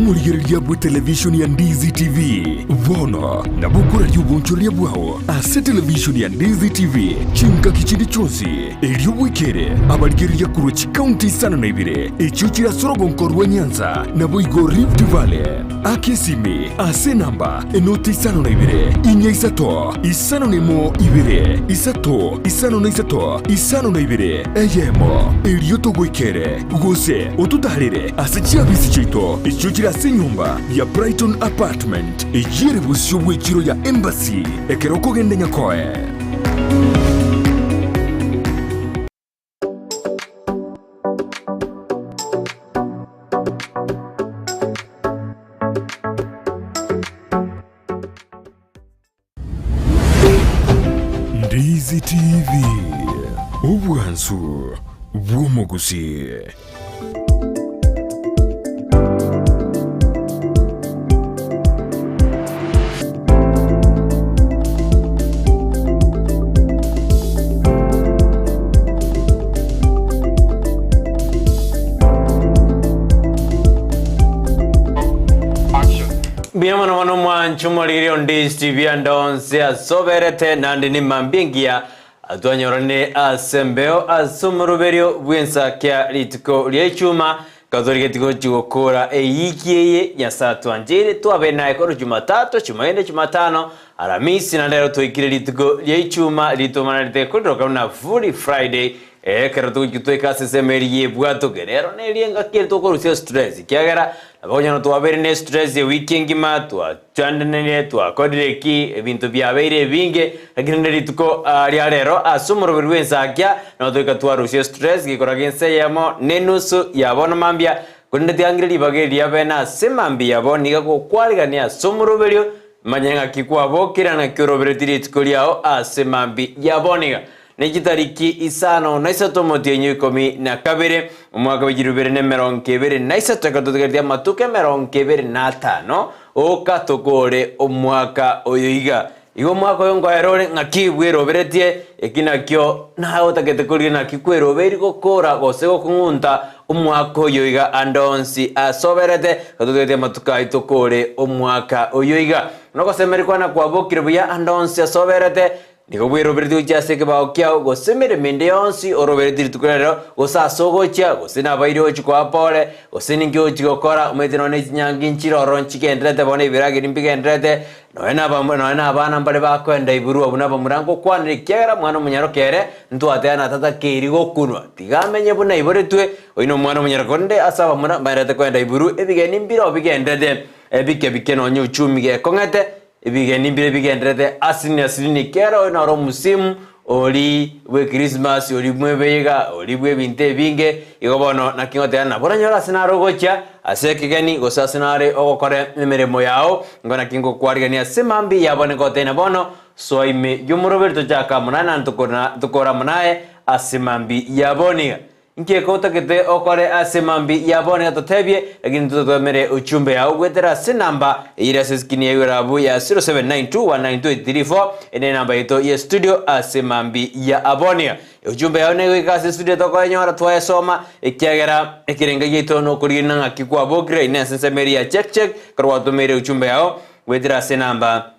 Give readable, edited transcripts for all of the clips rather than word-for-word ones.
Omorigereria bw'etelevishoni ya Ndizi TV, bono nabo okoraria obonchoreria bwao ase televishoni ya Ndizi TV chingaki chinde chionsi, erio bwekere abarigereria korwa chikaunti isano na ibere echio chire ase orogonko rwa Nyanza naboigo Rift Valley. Aka esimi ase enamba enoti 52 4 5 01 2 3 5 52 eyemo, erio togoikere gose ototaarere ase chiabisi chiaito echio chire ase enyomba ya Brighton Apartment, eyio ere bosio bw'echiro ya Embassy ekero okogenda Nyakoe. Ndizi TV, obwansu bw'omogusii. Mbuya mono mono mwanche omoriri onde TV ande onsi asoberete nande nimambia engiya Twanyorane ase embeo ase omoroberio bw'ensakia rituko ria ichuma, katorigetie gochia gokora eyiki eye Nyasae atwancheire twabe naye korwa Jumatatu, Chumaine, Chumatano, Aramisi, naende rero twaikire rituko ria ichuma ritomanarete koriroka buna Fully Friday, ekero togochia toika ase ensemo eria y'ebwatoke. Rero neria engaki ere tokorusia stress ekiagera nabo okonyora twabeire ne stress ewiki engima twa. Twandenire, twakorire ki? Ebinto biabeire ebinge, lakini rende rituko ria rero ase omoroberi bw'ensakia nabo toika twarusia stress gekora g'ensa eyemo na enusu ya bono mambia, korende tiangire ribaga eri riabene ase mambia ya bono iga gokwarigania ase omoroberio, manya ng'aki kwabokire na ng'aki oroberetie rituko riao ase mambia ya bono iga. Ne chitariki isano na isato omotienyi o ikomi na kabere, omwaka bwe chilifu ibere na emerongo ebere na isato, ekero totigareti amatuko emerongo ebere na atano, oka tokore omwaka oyo iga. Igo omwaka oyo nkoera ore ng'aki bweroberetie, eki nakio naye otagete korigia naki kwerobeiri gokora gose gokong'unta omwaka oyo iga ande onsi ase oberete, ekero totigareti amatuko ayio tokore omwaka oyo iga. Nogosemeria kwane kwabokire buya ande onsi ase oberete, Nigo bweroberetie gochia ase ekebao kiao, gose emeremo ende yonsi oroberetie rituko ria rero, gose ase ogochia, gose nabairi ogochia koa pore, gose ninki ogochia gokora, omanyete nonya ne chinyangi nchire ororo nchigendererete bono ebirageri mbigendererete, nonya na abamura nonya na abana mbare bakoenda iburwa buna abamura ngokwanera ekiagera omwana omonyaroke ere ntwateba na tatakeiri gokunwa, tiga amenye buna aiboretwe, oyio na omwana omonyaroke korende ase abamura mbaendererete koenda iburu, ebigeni mbire bigendererete ebike bike nonya uchumi gekong'ete. Ebigeni mbire bigendererete asinini asinini kera oyo noro omusimu ori bwe Christmas ori bw'ebeiga ori bw'ebinto ebinge igo bono naki ngoteba nabo oranyore ase nare ogochia ase ekegeni gose ase nare ogokora emeremo yao igo naki ngokwarigania ase mambia yabo nigotebia bono soa ime y'omoroberi tochake amo naye naende tokore amo naye ase mambia ya bono iga. Inki eke otagete okore ase mambia ya bono iga totebie, lakini intwe totwemere uchumbe yao goetera ase enamba eyere ase eskrini ya igoro abwo ya 0792192834 eye nenamba yaito ye studio ase mambia ya bono iga. Uchumbe yao negoika ase studio tokoenyora twayesoma ekiagera ekerenga giaito nokorigereria ng'aki kwabokire ime ase ensemo eria ya check check ekero gwatomeire uchumbe yao goetera ase enamba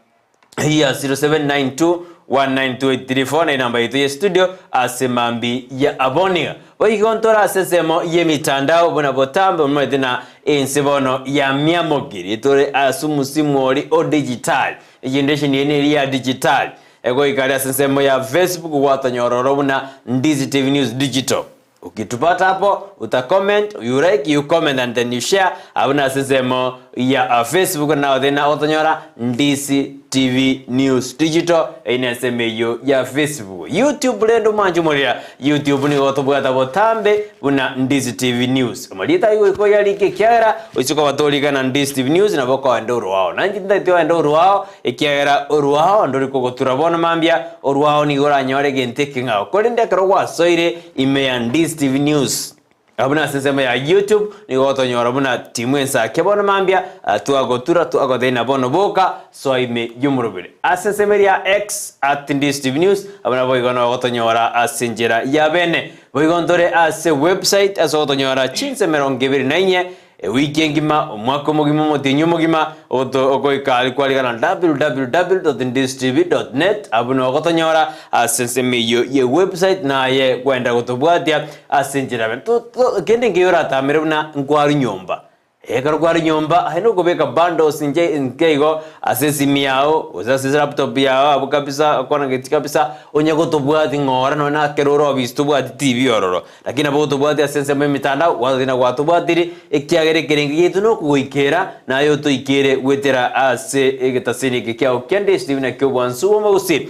ya 0792192834 na enamba yaito ye studio ase mambi ya abonia. Boigo ntore ase ensemo y'emitandao buna botambe omanyete na ense bono ya miamokiri tore ase omosimu ori o digitali egeneration eye neri ya digitali egoika are ase ensemo ya Facebook gwatonyora oro buna Ndizi TV News Digital Ukitupata hapo uta comment, you like, you comment and then you share abwo nase ensemo ya Facebook nao then otonyora Ndisi TV News Digital eyio ne ensemo eyio ya Facebook. YouTube rende omwanche omorera YouTube nigo otobwata botambe buna Ndisi TV News. Amarieta ayio goika oyarike ekiagera oise koba torika na Ndisi TV News nabo okoenda orwao. Nainche tintagete oende orwao Ekiagera orwao ndori kogotura bono mambia, orwao nigo oranyore egento ekeng'ao. Korende ekero gwasoire ime ya Ndizi TV News, abwo nase ensemo ya YouTube, nigo ogotonyora buna timu ensake bono mambia, twagotura twagotebia na bono boka, soa ime y'omorobere. Ase ensemo eria ya X, at Ndizi TV News, abwo naboigo nogotonyora ase enchera ya bene. Boigo ntore ase website ase ogotonyora chinsa emerongo ebere na inye. Ewiki engima, omwaka omogima, omotienyi omogima, oto ogoika aria kwarigana www.ndiztv.net abwo noo ogotonyora ase ensemo eyio ye website naye kwenda gotobwatia ase enchera yabe. To to kende nkeiyo oratamere buna nkwarwa nyomba. Ekero kwarwa nyomba aye nokobeka bundles inche nke igo ase esimi yao gose ase laptop yao abwo kabisa okonegeti kabisa onye gotobwati ng'ora nonye na ekero ore ofisi tobwati TV ororo. Lakini nabo gotobwati ase ensemo y'emitandao, gwatotiina gwatobwatiri, ekiagera ekerengo giaito nokogoikera, naye otoikeire goetera ase egetasini eke kiao kia Ndesiri buna ki'obwansu bw'omogusii.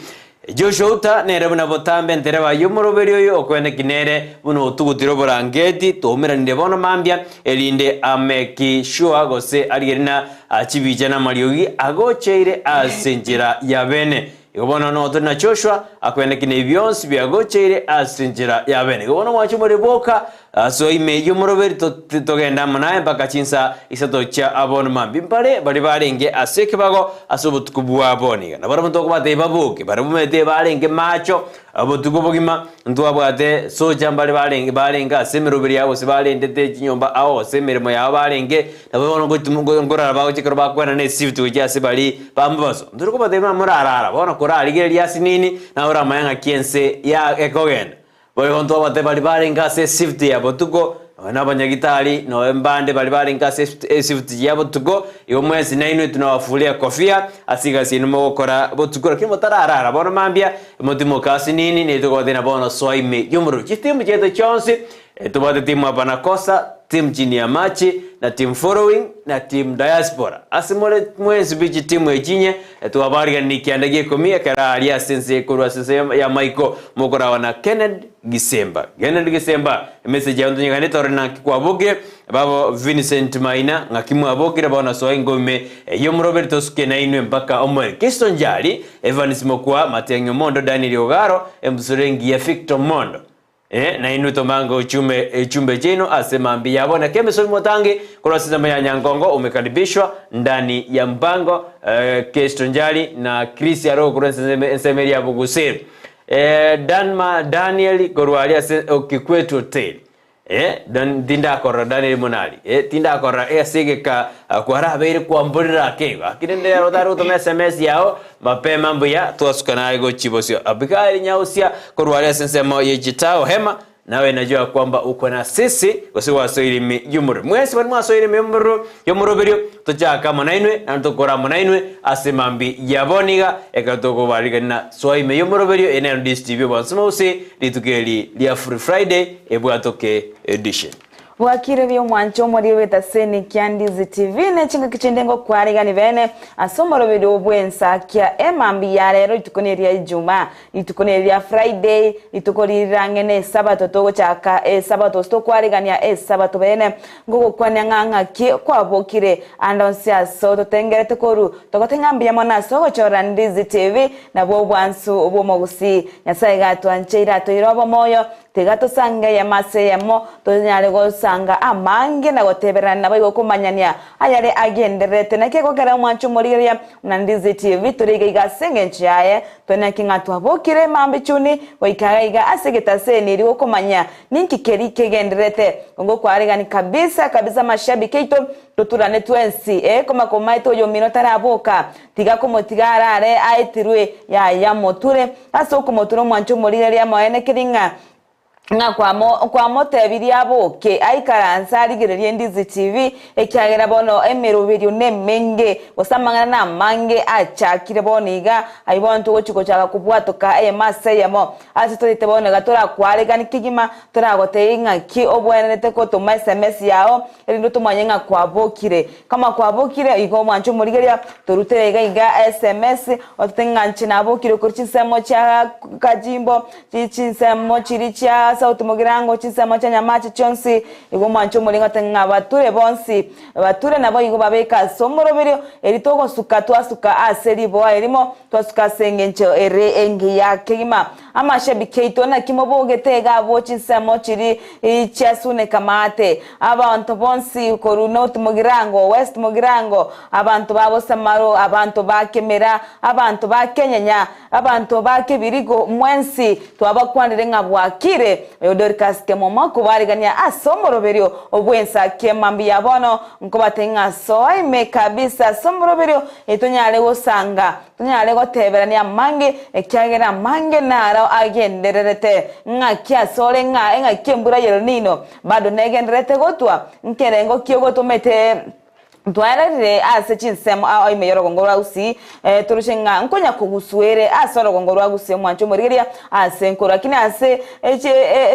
Joshua Uta nere buna botambe entereba y'omoroberi oyo okweneki nere buna otugutire oborangeti, twaumeranire bono mambia, erinde ameki sure gose arigerie na chibicha namariogi agocheire ase enchera ya bene. Igo bono noo tore na Joshua, akweneki nebi bionsi biagocheire ase enchera ya bene. Igo bono mwanche more boka ase ime y'omoroberi togende amo naye mpaka chinsa isato chia bono mambia. Mbare baria barenge ase ekebago ase obotuko bwa bono iga. Nabarabwo ntokobatebia baboke, barabwo omanyete barenge macho obotuko bogima, ntwabwate socha mbare barenge barenge ase emeroberi yabo gose barendete chinyomba ao gose emeremo yabo barenge, Nabo bono ngochi nkorara bagochia ekero bakwana ne esifti gochia ase baria ba mobaso. Ntori kobatebia buna morarara, bono korarigereria ase nini, nawe oramanye ng'aki ense ya ekogenda. Boigo ntwabatebia baria barenge ase esifti ya botuko, nonya na abanyagitari, nonya mbande baria barenge ase esifti ya botuko, igo mwensi nainwe tinabafuria ekofia ase egasi yaino mogokora botuko, lakini motararara bono mambia, motimoke ase nini, naintwe tokobatebia buna bono soa ime y'omorero. Chitimu chiaito chionsi, Tobwate team Hapana Kosa, team Chini ya Machi, na team Following, na team Diaspora. Ase more mwensi bi chitimu echi inye, twabariganirie ekianda gia ikomi ekero aria ase ense korwa ase ense ya Maiko mokorawa na Kennedy Gisemba. Kennedy Gisemba, emessage yao ntonyegane torore naki kwabokire, babo Vincent Maina ng'aki mwabokire bono soa ingo ime eyio moroberi tosuke nainwe mpaka omoerio. Kristo Njari, Evans Mokua, Matiang'i Omondo, Daniel Ogaro, embusuro engiya Victor Mondo. Ee, nainwe tomange ochume echumbe chiaino ase mambia yabo. Naki emisori motange korwa ase ensemo ya Nyankongo umekaribishwa ndani ya mpango eh, Kesto Njali na Chris aro korwa ensemo ensemo eria ya Boguseri. Eh, Danma Daniel korwa aria ase Okikwete Hotel. Eh, Dan, tindakorora Daniel Monari. Eh, tindakorora ase egeka ah, kwarabeire kwamborera ake igo. Lakini ndero otari gotoma SMS yao mapema mbuya twasuka naye gochia bosio. Abigail Nyausia korwa aria ase ensemo ye Chitao Hema, nawe najua kwamba uko na sisi gose gwasoire ime y'omorero. Mwensi baria mwasoire ime y'omorero y'omoroberio tochake amo nainwe naende tokore amo nainwe ase mambi ya bono iga ekero tokobarigania na soa ime y'omoroberio eye nero DSTV obwansu gose rituko eri ria Free Friday ebwatoke edition. Bwakire buya omwancho omoria bw'etaseni kia Ndizi TV ne chingaki chinde ngokwarigani bene ase omoroberio bw'ensakia emambia ya rero rituko neria Ijumaa rituko neri ria Friday rituko rirang'e ne esabato togochaka esabato gose tokwarigania esabato bene ngogokwania ng'a ng'aki kwabokire ande onsi ase ototengerete koru togote ng'a mbuya mono ase ogochora Ndizi TV nabwo obwansu bw'omogusii Nyasae gatwancheire atoeire obomoyo Tiga tosange eyemo ase eyemo, tonyare gosanga amange na gotebererania naboigo komanyania ayare agendererete. Naki egokera omwancho omorigereria buna Ndizi TV tore iga iga ase engencho yaye, tweneki ng'a twabokire mambia chuni goika iga iga ase egetaseni erio gokomanya ninki keri kegendererete. Ngokwaregani kabisa kabisa amashabiki aito toturane twensi ee komakomaete oyomino taraboka tiga komotiga arare aetirwe yaya moture ase okomotura omwancho omorigereria amoene keri ng'a ng'a kwamotebirie aboke aikaranse arigererie Endizi TV ekiagera bono emeroberio nemenge gose amang'ana namange achakire bono iga ayio bono togochi gochaka kobwatoka eyemo ase eyemo ase totaete bono iga torakwaregani kegima toragotebie ng'aki obwenerete gotoma sms yao erinde tomanye ng'a kwabokire. Kama kwabokire, igo omwanche omorigereria, torutere iga iga sms, otete ng'a inche nabokire korwa chinsemo chia Kajimbo, chinsemo chiria chia South Mugirango, chinsemo chia Nyamache chionsi, igo omwanche omorigereria otebe ng'a bature bonsi, bature naboigo babeke ase omoroberio, eri togosuka twasuka ase riboa erimo, twasuka ase engencho ere engiya kegima. Amashabiki aito naki mobogete iga abwo chinsemo chiria chiasuneka maate, Abanto bonsi korwa North Mugirango, West Mugirango, abanto ba Bosamaro, abanto ba Kemera, abanto ba Kenyenya, abanto ba Kebirigo, mwensi twabakwanire ng'a bwakire. Oyo Dorcas Kemuma okobarigania ase omoroberio bw'ensa ki'emambia ya bono, nkobatebia ng'a soa ime kabisa ase omoroberio, etonyare gosanga, tonyare goteberania amange, ekiagera amange naro agendererete. Ng'aki asore ng'a eng'aki embura y'El Nino bado negendererete gotwa? Nkerengo ki ogotomete Ntwaererire ase chinsemo ao ime y'orogongo rwa Gusii, toroche ng'a nkonya kogusuere ase orogongo rwa Gusii omwancho omorigereria ase enkoro, lakini ase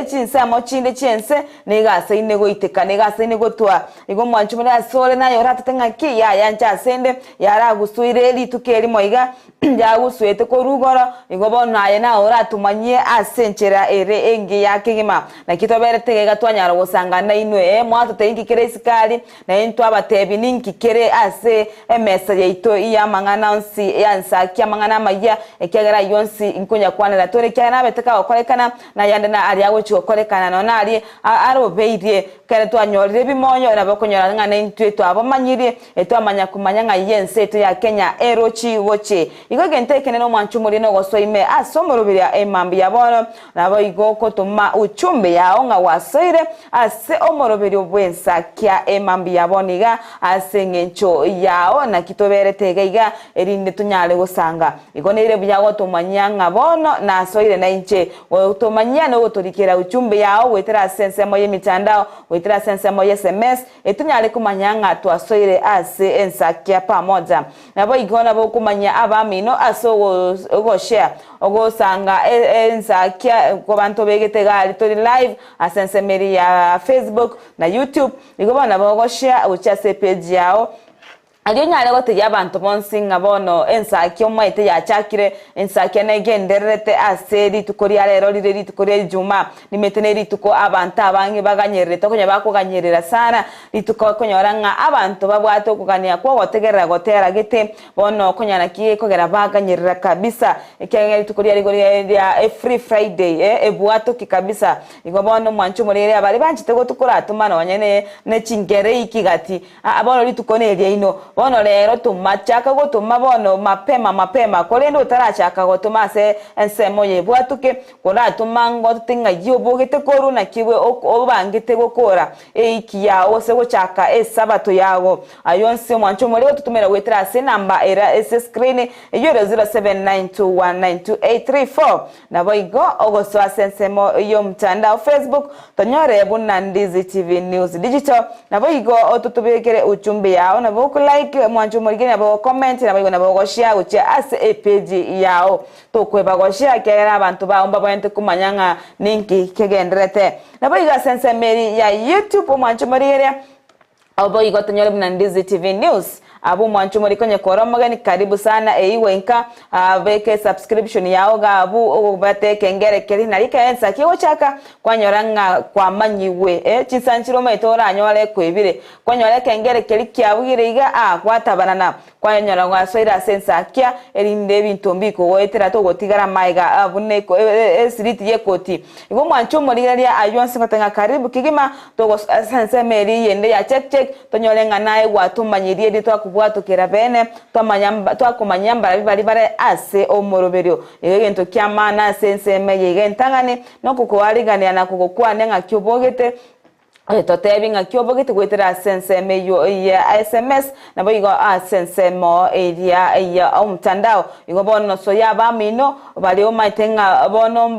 chinsemo chinde chi'ense nigo aseine goiteka, nigo aseine gotwa. Igo omwancho omorigereria asore naye oratete ng'aki yaya inche asende yaragusuire rituko erimo iga, Yagusuete korwa igoro, igo bono aye nao oratomanyie ase enchera ere engiya kegima. Naki toberete iga iga twanyara gosangana nainwe, ee, mwatotebia inki kere isiko aria, na intwe twabatebia ninki kere ase emesa yaito y'amang'ana onsi y'ansakia amang'ana amayia, ekiagera ayio onsi nkonyakwanera tore, ekiagera nabete kagokorekana, nayande na aria agochia gokorekana, nonya naria arobeirie. Ekero twanyorire ebimoyo, nabo okonyora ng'a naintwe twabomanyirie, Twamanya komanya ng'ai y'ense yaito ya Kenya erochi gochi. Igo egento ekenene omwancho omoria nogosoa ime ase omoroberio emambia ya bono, naboigo okotoma uchumbe yao ng'a gwasoire ase omoroberio bw'ensa kia emambia ya bono iga ase eng'encho yao naki toberete iga iga erinde tonyare gosanga. Igo nere buya gotomanyia ng'a bono nasoire nainche. Gotomanyia nogotorikera uchumbe yao goetera ase ensemo y'emitandao, goetera ase ensemo y'SMS, Etonyare komanya ng'a twasoire ase ensakia pamoja. Naboigo nabo okomanya abamino ase ogoshare, ogosanga ensakia kwabanto begete gari tori live ase ensemo eria ya Facebook na YouTube. Igo bono nabo ogoshare gochia ase epage yao erio onyare gotebia abanto bonsi ng'a bono ensakia omaete yachakire, ensakia negendererete ase rituko ria rero rire rituko ria Ijumaa. Nimete nerituko abanto abange baganyererete, okonyora bakoganyerera sana, rituko okonyora ng'a abanto babwate okogania kw'ogotegerera gotera gete, bono okonyora naki gekogera baganyerera kabisa, ekiagera rituko riaria igo riaye ria efree Friday eh, ebwatoki kabisa. Igo bono omwancho omorere abaria banchete gotukoratoma nonye ne ne chingere iki gati, aa bono rituko neriaino, bono rero toma, chaka gotoma bono mapema mapema, korende otarachaka gotoma ase ensemo yebwatoke, Koratoma ngotote ng'ai obogete korwa naki obangete gokora eiki yao gose gochaka esabato yago. Ayio onsi omwancho omorero ototomera goetera ase enamba ere ase escreen eyio ere 0792192834. Naboigo ogosoa ase ensemo y'omtandao Facebook tonyore buna Ndizi TV News Digital. Naboigo ototobekere uchumbe yao nabo oko like omwancho omorigeri nabo ogo comment naboigo nabo ogo share gochia ase epage yao. Tokweba gochia, ekiagera abanto bao mbabwenerete komanya ng'a ninki kegendererete. Naboigo ase ensemo eria ya YouTube omwancho morigereria, oboigo tonyore buna Ndizi TV News. Abwo omwancho mori konye kore omogeni karibu sana eigwe inka, beka esubscription yao iga abwo obwate ekengere keria nari ekero ensa kegochaka kwanyora ng'a kwamanyigwe eh chinsa nchire omanyete oranyore ekoibire. Kwanyora ekengere keria kiabugire iga ah gwatabanana. Kwanyora gwasoire ase ensakia, erinde ebinto mbikogoetera togotigara amaiga buna esiriti y'ekoti. Igo omwanche omorigereria ayio onsi ngote ng'a karibu kegima togosoa ase ensemo eria eyende ya check check tonyore ng'a naye gwatomanyirie erio twakobwatokera bene twamanya twakomanyia mbarabwo baria bare ase omoroberio. Igo egento ki'amaana ase ensemo eye iga entang'ani nokokoarigania na kogokwania ng'aki obogete Totebi ng'aki obogete goetera ase ensemo eyio ya sms, naboigo ase ensemo eria ya omotandao. Igo bono nosoyie abamino baria omaete ng'a bono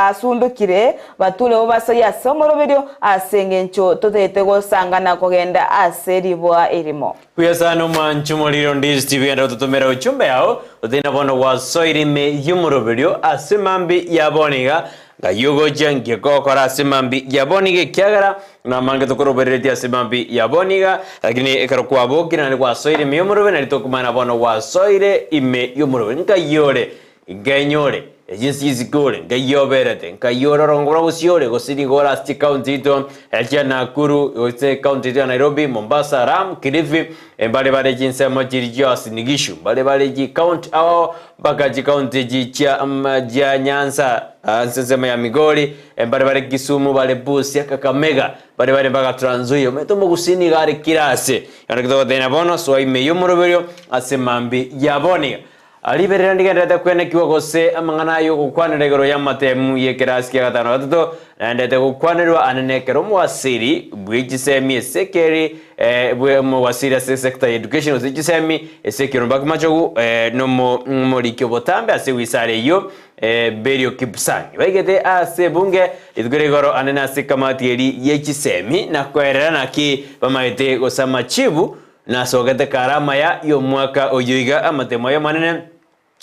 basundukire, bature obasoyie ase omoroberio, ase engencho totagete gosangana kogenda ase riboa erimo. Buya sana omwancho moriro Ndizi TV enda gototomera uchumbe yao oteina bono gwasoire ime y'omoroberio ase mambi ya bono iga Ng'ai ogochia nki gokora ase mambi ya bono iga ekiagera namange tokorobereretie ase mambi ya bono iga lakini ekero kwabokire naende gwasoire ime y'omorobe nari tokomanya bono gwasoire ime y'omorobe nkai ore nkenyore echinsi chisike ore nkai oberete nkai ore orongo buna gose ore gose nigo ore ase chikaunti chiaito chia Nakuru gose ekaunti yaito ya Nairobi Mombasa Lamu Kilifi mbare bare chinsemo chiria chia Uasin Gishu mbare bare chikaunti ao Mpaka chikaunti echi chia chia Nyanza, ase ensemo ya Migori, mbare bare Kisumu, bare Busia, Kakamega, bare bare mpaka Trans Nzoia. Omanyete omogusii nigo are kera ase. Ekero togoteba bono, soa ime y'omoroberio ase mambia ya bono iga. Riberera ndigendererete kwenekigwa gose amang'ana ay'ogokwanera igoro y'amatemu y'ekerasi kia gatano na gatato naenderete gokwanerwa ane nekero omowasiri bwe chisemi Ezekiel bwe omowasiri ase sector ya education gose chisemi Ezekiel Ombaki Machogu nomoriki obotambe ase wisara eyio Berio Kipsang baigete ase ebunge rituko ria igoro ane nase ekamati eri ye chisemi na koerera naki bamaete gose amachibu Nasogete kare amaya y'omwaka oyio iga amatemo aye amanene,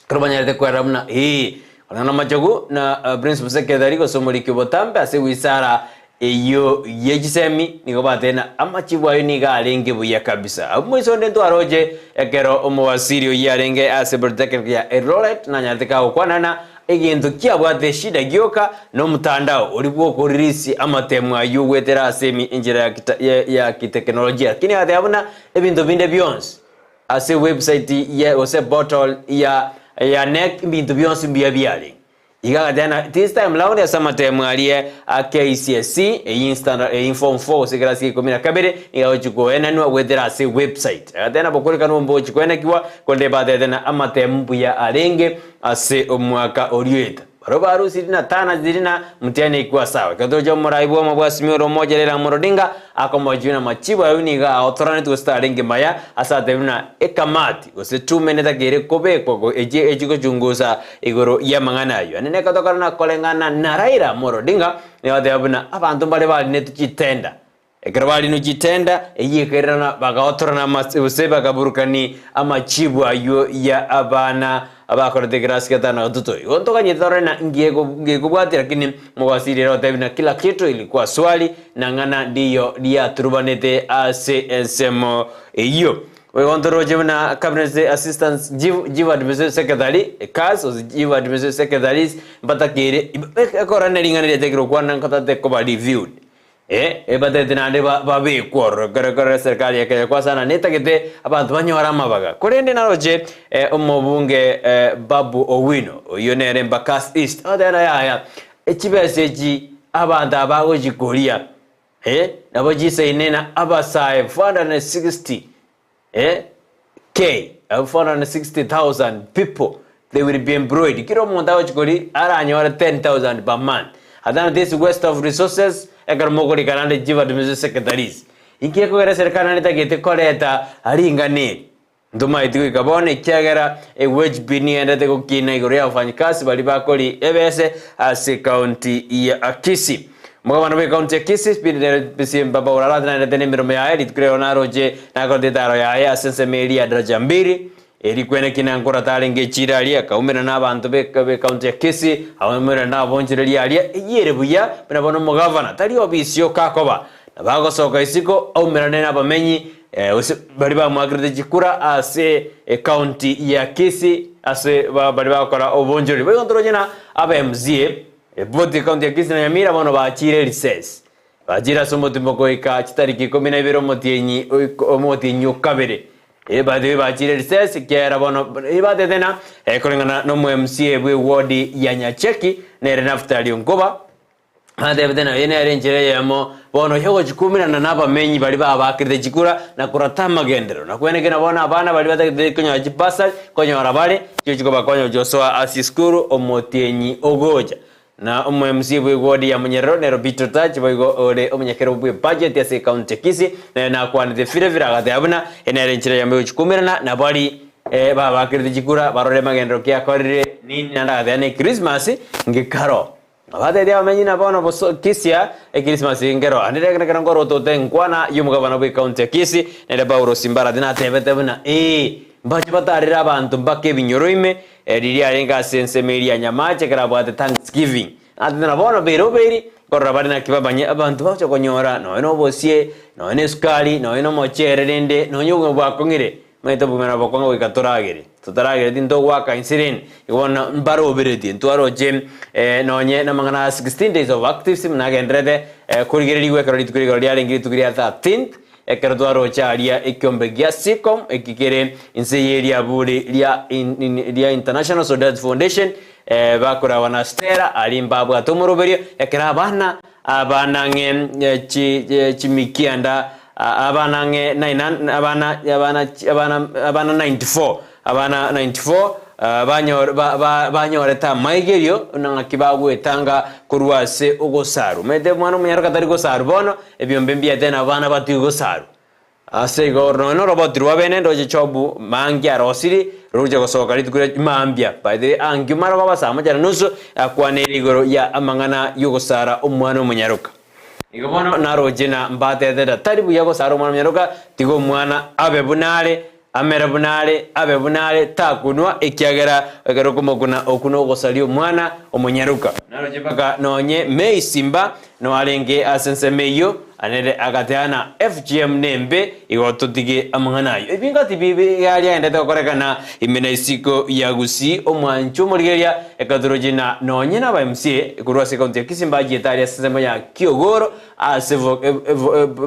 ekero banyarete kwerora buna ee, korende namachogu na principal secretary gose omoriki obotambe ase wisara eyio ye chisemi nigo batebire na amachibu ayio nigo arenge buya kabisa. Abwo moiso onde ntwaroche ekero omowasiri oyio arenge ase polytechnic ya Eldoret nanyarete kagokwana na Egento kiabwate eshida gioka nomotandao oria bw'okoririsia amatemo ayio goetera ase enchera ya kiteknolojia. Lakini agateba buna ebinto binde bionsi ase website ya gose portal ya ya KNEC ebinto bionsi mbuya biarenge. Iga agateba na this time round ase amatemo aria a KCSE eyio standard eyio form four gose ekerasi kia ikomi na kabere nigo agochi koenanwa goetera ase website. Agateba nabo okorekana ombochi koenekigwa korende batebete na amatemo mbuya arenge. Ase omwaka orioeta, barabwo barusirie na Tana ziri na mtiani ekwa sawa. Ekero tocha omorai bw'omo bwa Simioro omocha Raila Amolo Odinga akomochia buna machibu ayio nigo aotoranetwe gose tarenge maya ase atebiwe buna ekamati gose tume netakeire kobekwa go echie echigochungusa igoro y'amang'ana ayio. Ande nekotokana na koreng'ana na Raila Amolo Odinga nigo ateba buna abanto mbare barinetwe chitenda Ekero barinwe chitenda, eyio ekairana bagaotorana amase gose bakaburukani amachibu ayio ya abana abakorete ekerasi gia tano na gatato. Igo ntoganyete torore na ngekobwatia lakini mogwasiri ere otebi na kila kitu ilikuwa swali na ng'ana ndiyo riaturubanete ase ensemo eyio. Boigo ntoroche buna Cabinet Assistant Chief, Chief Administrative Secretary, CAS, gose Chief Administrative Secretaries mbatakeire ekorana ring'ana riatekire gokwana nkotate koba reviewed. Ee, ebatete naende babekwe ororo. Ekero ekero eserikari ya Kenya kwasana netagete abanto banyore amabaga. Korende naroche omobunge Babu Owino, oyio nere Embakasi East, agoteba ng'a yaya, chibesa echi abanto aba bagochikoria, nabo chisaine na abasae 460 K, 460,000 people they will be employed. Kera omonto agochi kori aranyore 10,000 per month. Atana this waste of resources ekero mokorika naende chief administrative secretaries. Inki ekogera eserikari naende etagete koreta ring'ana eri? Ntomaeti goika bono ekiagera ewage bill nigo egendererete gokina igoro ya wafanyikazi baria bakori ebese ase ecounty ya Kisii. Omogabana bw'ecounty ya Kisii, Speed Mbaba Urara atenenete nemeremo yaye rituko riaye naroche nakorete etaaro yaye ase ensemo eria ya daraja mbiri eri kweneki na nkora tarenge echira aria akaumerana na abanto b'ecounty ya Kisii abaumerana na abonchoreria aria eyio ere buya buna bono omogavana tari obisi oka akoba nabo agosoka isiko aumerane nabamenyi gose baria bamoakerete chikura ase ecounty ya Kisii ase baria bagokora obonchoreria. Boigo ntoroche na aba MCA Eboti ekaunti ya Kisii na Nyamira bono bachiire risesi. Bachiire ase omotimbo goika chitariki ikomi na ibere omotienyi omotienyi o kabere. By the way bachiire risesi ekiagera bono batete na koreng'ana na omo MCA bwe ward ya Nyacheki nere Naftali Onkoba atebete na eye nere enchera eyemo bono yogochikumerana na abamenyi baria babakerete chikura na korata amagenderero na kwenekera bono abana baria batagete konyora chibursary konyora bare Chigochi kobakonya gochia gosoa ase esukuru omotienyi ogocha. Na omo MC bwe ward ya Munyerero nero Peter Otachi boigo ore omonyakerogo bwe budget ase ecounty ya Kisii nere nakwanete fire fire agateba buna eye nere enchera eyemo yogochi koumerana na bari babakerete chikura barore magenderero ki akorire nini naende agateba ne Christmas ngekaro. Abatebi abamenyi na bono boso Kisia Ekirisimasi nkero ande ekero nkorotote nkwana y'omogabana bw'ecounty ya Kisii nere Paulo Simbarati natebete buna ee mbache batarere abanto mpaka ebinyoro ime riria arenge ase ensemo eria ya Nyamache ekero abwate Thanksgiving. Natebete na bono bere obeiri nkorora bare naki bamanye abanto bagocha konyora nonya nobosie nonya nesukari nonya nomochere rende nonya obogima bwakong'ire Omanyete obogima nabo bokong'a goika toragere, totaragere tintogoaka inse rende, igo bono mbaroberetie ntwaroche nonye namang'ana a 16 days of activism nagendererete korigererigwa ekero rituko rigoro riarenge rituko ria 13th, ekero twaroche aria ekiombe gia SICOM eki kere inse ye riaburi ria ria International Solidarity Foundation bakoragwa na Stella aria mbabwate omoroberio ekero abana Abana ng'e chi chimikianda abana ng'e nine abana abana abana abana 94 abana 94. Banyorete amaigerio na ng'aki bagwetanga korwa ase ogosarwa. Omanyete omwana omonyaroka tari gosarwa bono, ebiombe mbiete na abana batige gosarwa. Ase igo nonya noroboti rwa bene ndoche Jobu mangi arosirie, rogochia gosoka rituko ria mambia. By the way, ankio marogoba saa moja na nusu akwaneire igoro ya amang'ana y'ogosara omwana omonyaroka. Igo bono naroche na mbatetera tari buya gosara omwana omonyaroka, tiga omwana abe buna are, Amere buna are, abe buna are, takunwa, ekiagera ekero okomokuna okwo nogosaria omwana omonyaroka. Naroche mpaka nonye May Simba noarenge ase ensemo eyio, nere agateana FGM nembe, igo totige amang'ana ayio. Ebinto tibibi iga riaendete gokorekana ime na isiko ya Gusii, omwancho omorigereria ekatoroche na nonye na aba MCA korwa ase ekaunti ya Kisii mbachiete aria ase ensemo ya Kiogoro ase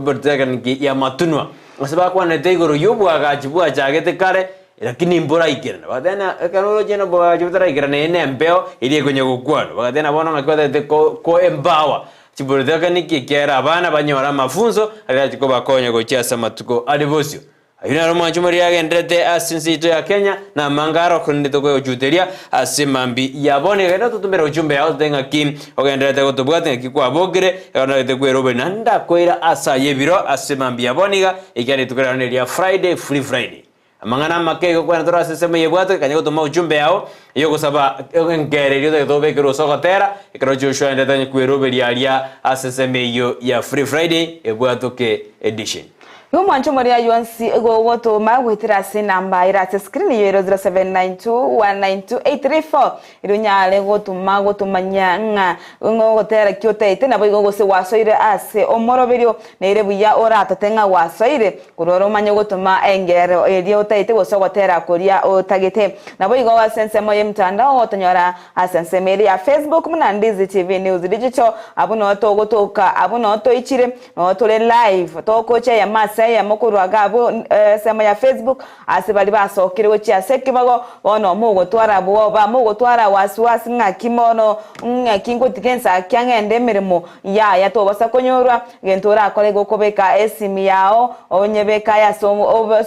Polytechnic ya Matunwa. Ase bakwanete igoro y'oboagachi bwachagete kare, lakini mboraikerana. Bagateba ng'a ekero oroche ng'a oboagachi botaraikerana eye nembeo eria ekonya gokwanwa. Bagateba ng'a bono ng'aki batagete ko ko empower chipolitechnic ekiagera abana banyore amafunso aria arache kobakonya gochia ase amatuko are bosio. Ayio naro omwancho omoria agenderete ase ense yaito ya Kenya, na amange aro korende tokoyochuteria ase mambia ya bono. Egento totomere ujumbe yao tote ng'aki Ogendererete gotobwata ng'aki kwabokire, ekero narete kweroberi naende ndakoira ase ayio ebiro ase mambia bono iga, ekiagera rituko riane neria Friday, Free Friday. Amang'ana amake igo kwene tore ase ensemo eye ebwate, kanya gotoma ujumbe yao eyogosaba enkera eria otagete obekerwe ase ogotera, ekero Joshua aendete onye kweroberia aria ase ensemo eyio ya Free Friday, ebwatoke edition. Igo mwanche omoria yonsi gogotoma goetera ase enamba ere ase screen eyio ere 0792192834 Erio onyare gotoma gotomanyia ng'a ng'ogotera ki otaete, naboigo gose gwasoire ase omoroberio, nere buya oratote ng'a gwasoire, korwa ore omanye gotoma engero eria otaete gose ogotera koria otagete. Naboigo ase ensemo y'emtandao gotonyora ase ensemo eria ya Facebook buna Ndizi TV News Digital, abwo noo togotoka, abwo noo toichire, noo tore live, togocha eyemo ase eyemo korwa iga abwo ensemo ya Facebook, Ase baria basokire gochia ase ekebago, bono mogotwara bwoba, mogotwara wasi-wasi ng'aki mono, ng'aki ngotiga ensakia ng'ende emeremo? Yaya, tobasa konyorwa gento orakore igo okobeka esimi yao, onyebeke aye ase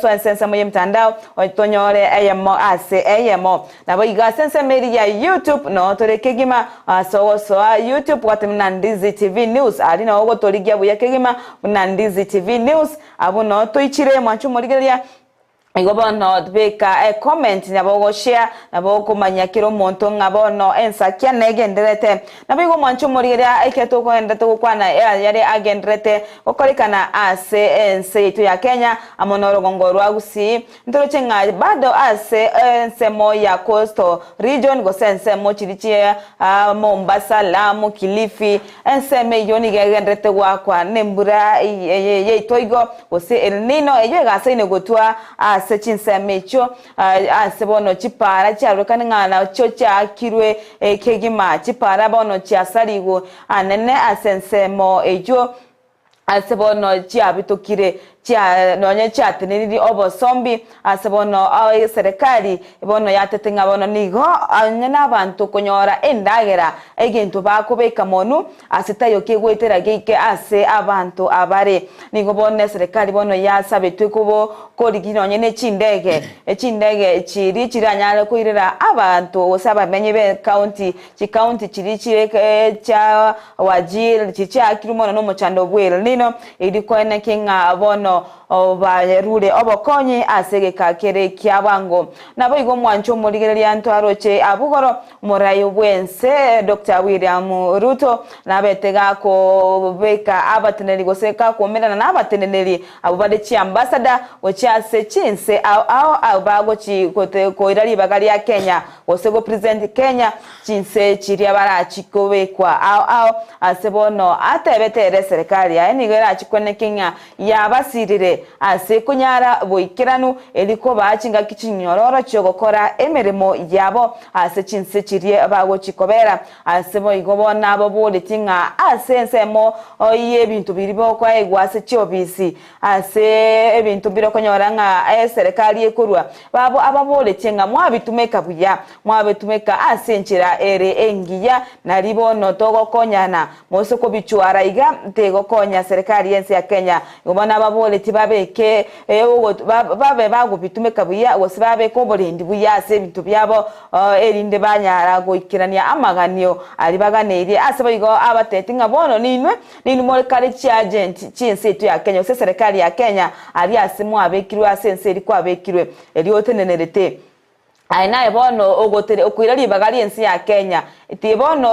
ase ensemo y'emtandao, tonyore eyemo ase eyemo. Naboigo ase ensemo eria ya YouTube noo tore kegima, ase ogosoa YouTube gwatemwa na Ndizi TV News, aria noo ogotorigia buya kegima buna Ndizi TV News, Abwo noo toichire mwanche omorigereria igo bono beka ecomment nabo ogoshare nabo okomanya kera omonto ng'a bono ensakia negendererete. Nabo igo mwanche omorigereria ekero tokogenderete gokwana ayare agendererete gokorekana ase ense yaito ya Kenya amo na orogongo rwa Gusii ntoroche ng'a bado ase ensemo ya coastal region gose ensemo chiria chia Mombasa, Lamu, Kilifi Ensemo eyio nigo egendererete goakwa nembura y'etoigo, gose El Nino, eyio egasaine gotwa ase chinsemo echio, ase bono chipaara chiarorekane ng'a nachio chiaakirwe kegima. Chipaara bono chiasarigwe anene ase ensemo eyio, ase bono chiabitokire chia nonya chiatenenirie obosombi ase bono eserekari bono yatete ng'a bono nigo onye nabanto konyora endagera egento bakobeka monwe ase taiyo kegoetera geike ase abanto abare. Nigo bono eserekari bono yasabetwe kobo korigia nonye ne chindege chindege chiria chiranyare koirera abanto gose abamenyi be county chicounty chiria chire chia Wajir chichiakirwe mono nomochando bw'El Nino, erio koeneke ng'a bono barure obokonyi ase egeka kere kia bwango. Naboigo omwancho omorigereria ntwaroche abugoro omorai bw'ense Doctor William Ruto nabete gakobeka abateneneri gose gakuomerana nabateneneri abwo bare chiambassador gochia ase chinse ao ao abwo bagochi koira ribaga ria Kenya gose go present Kenya Chinse chiria barachie kobekwa ao ao ase bono atebete ere eserekari yaye nigo erachie kweneke ng'a yabasirire ase konyara boikeranu erio kobaa chingaki chinyororo chi'ogokora emeremo yabo ase chinse chiria bagochia kobera. Ase boigo bono ababoretie ng'a ase ensemo y'ebinto biria bokoegwa ase chiobisi Ase ebinto mbire okonyora ng'a eserekari ekorua, babo ababoretie ng'a mwabitumeka buya, mwabitumeka ase enchera ere engiya, nari bono togokonyana, mose kobichwara iga tegokonya serikari y'ense ya Kenya. Igo bono ababoretie. ababoreti babeke babe bagobitumeka buya gose babeke oborendi buya ase ebinto biabo erinde banyara goikerania amaganio aria baganeirie. Ase boigo abateti ng'a bono ninwe ninwe more kare chiagent chi'ense yaito ya Kenya gose eserekari ya Kenya aria ase mwabekirwe ase ense eria kwabekirwe eria otenenerete. Aye naye bono ogotere okoira ribaga ri'ense ya Kenya. Ti bono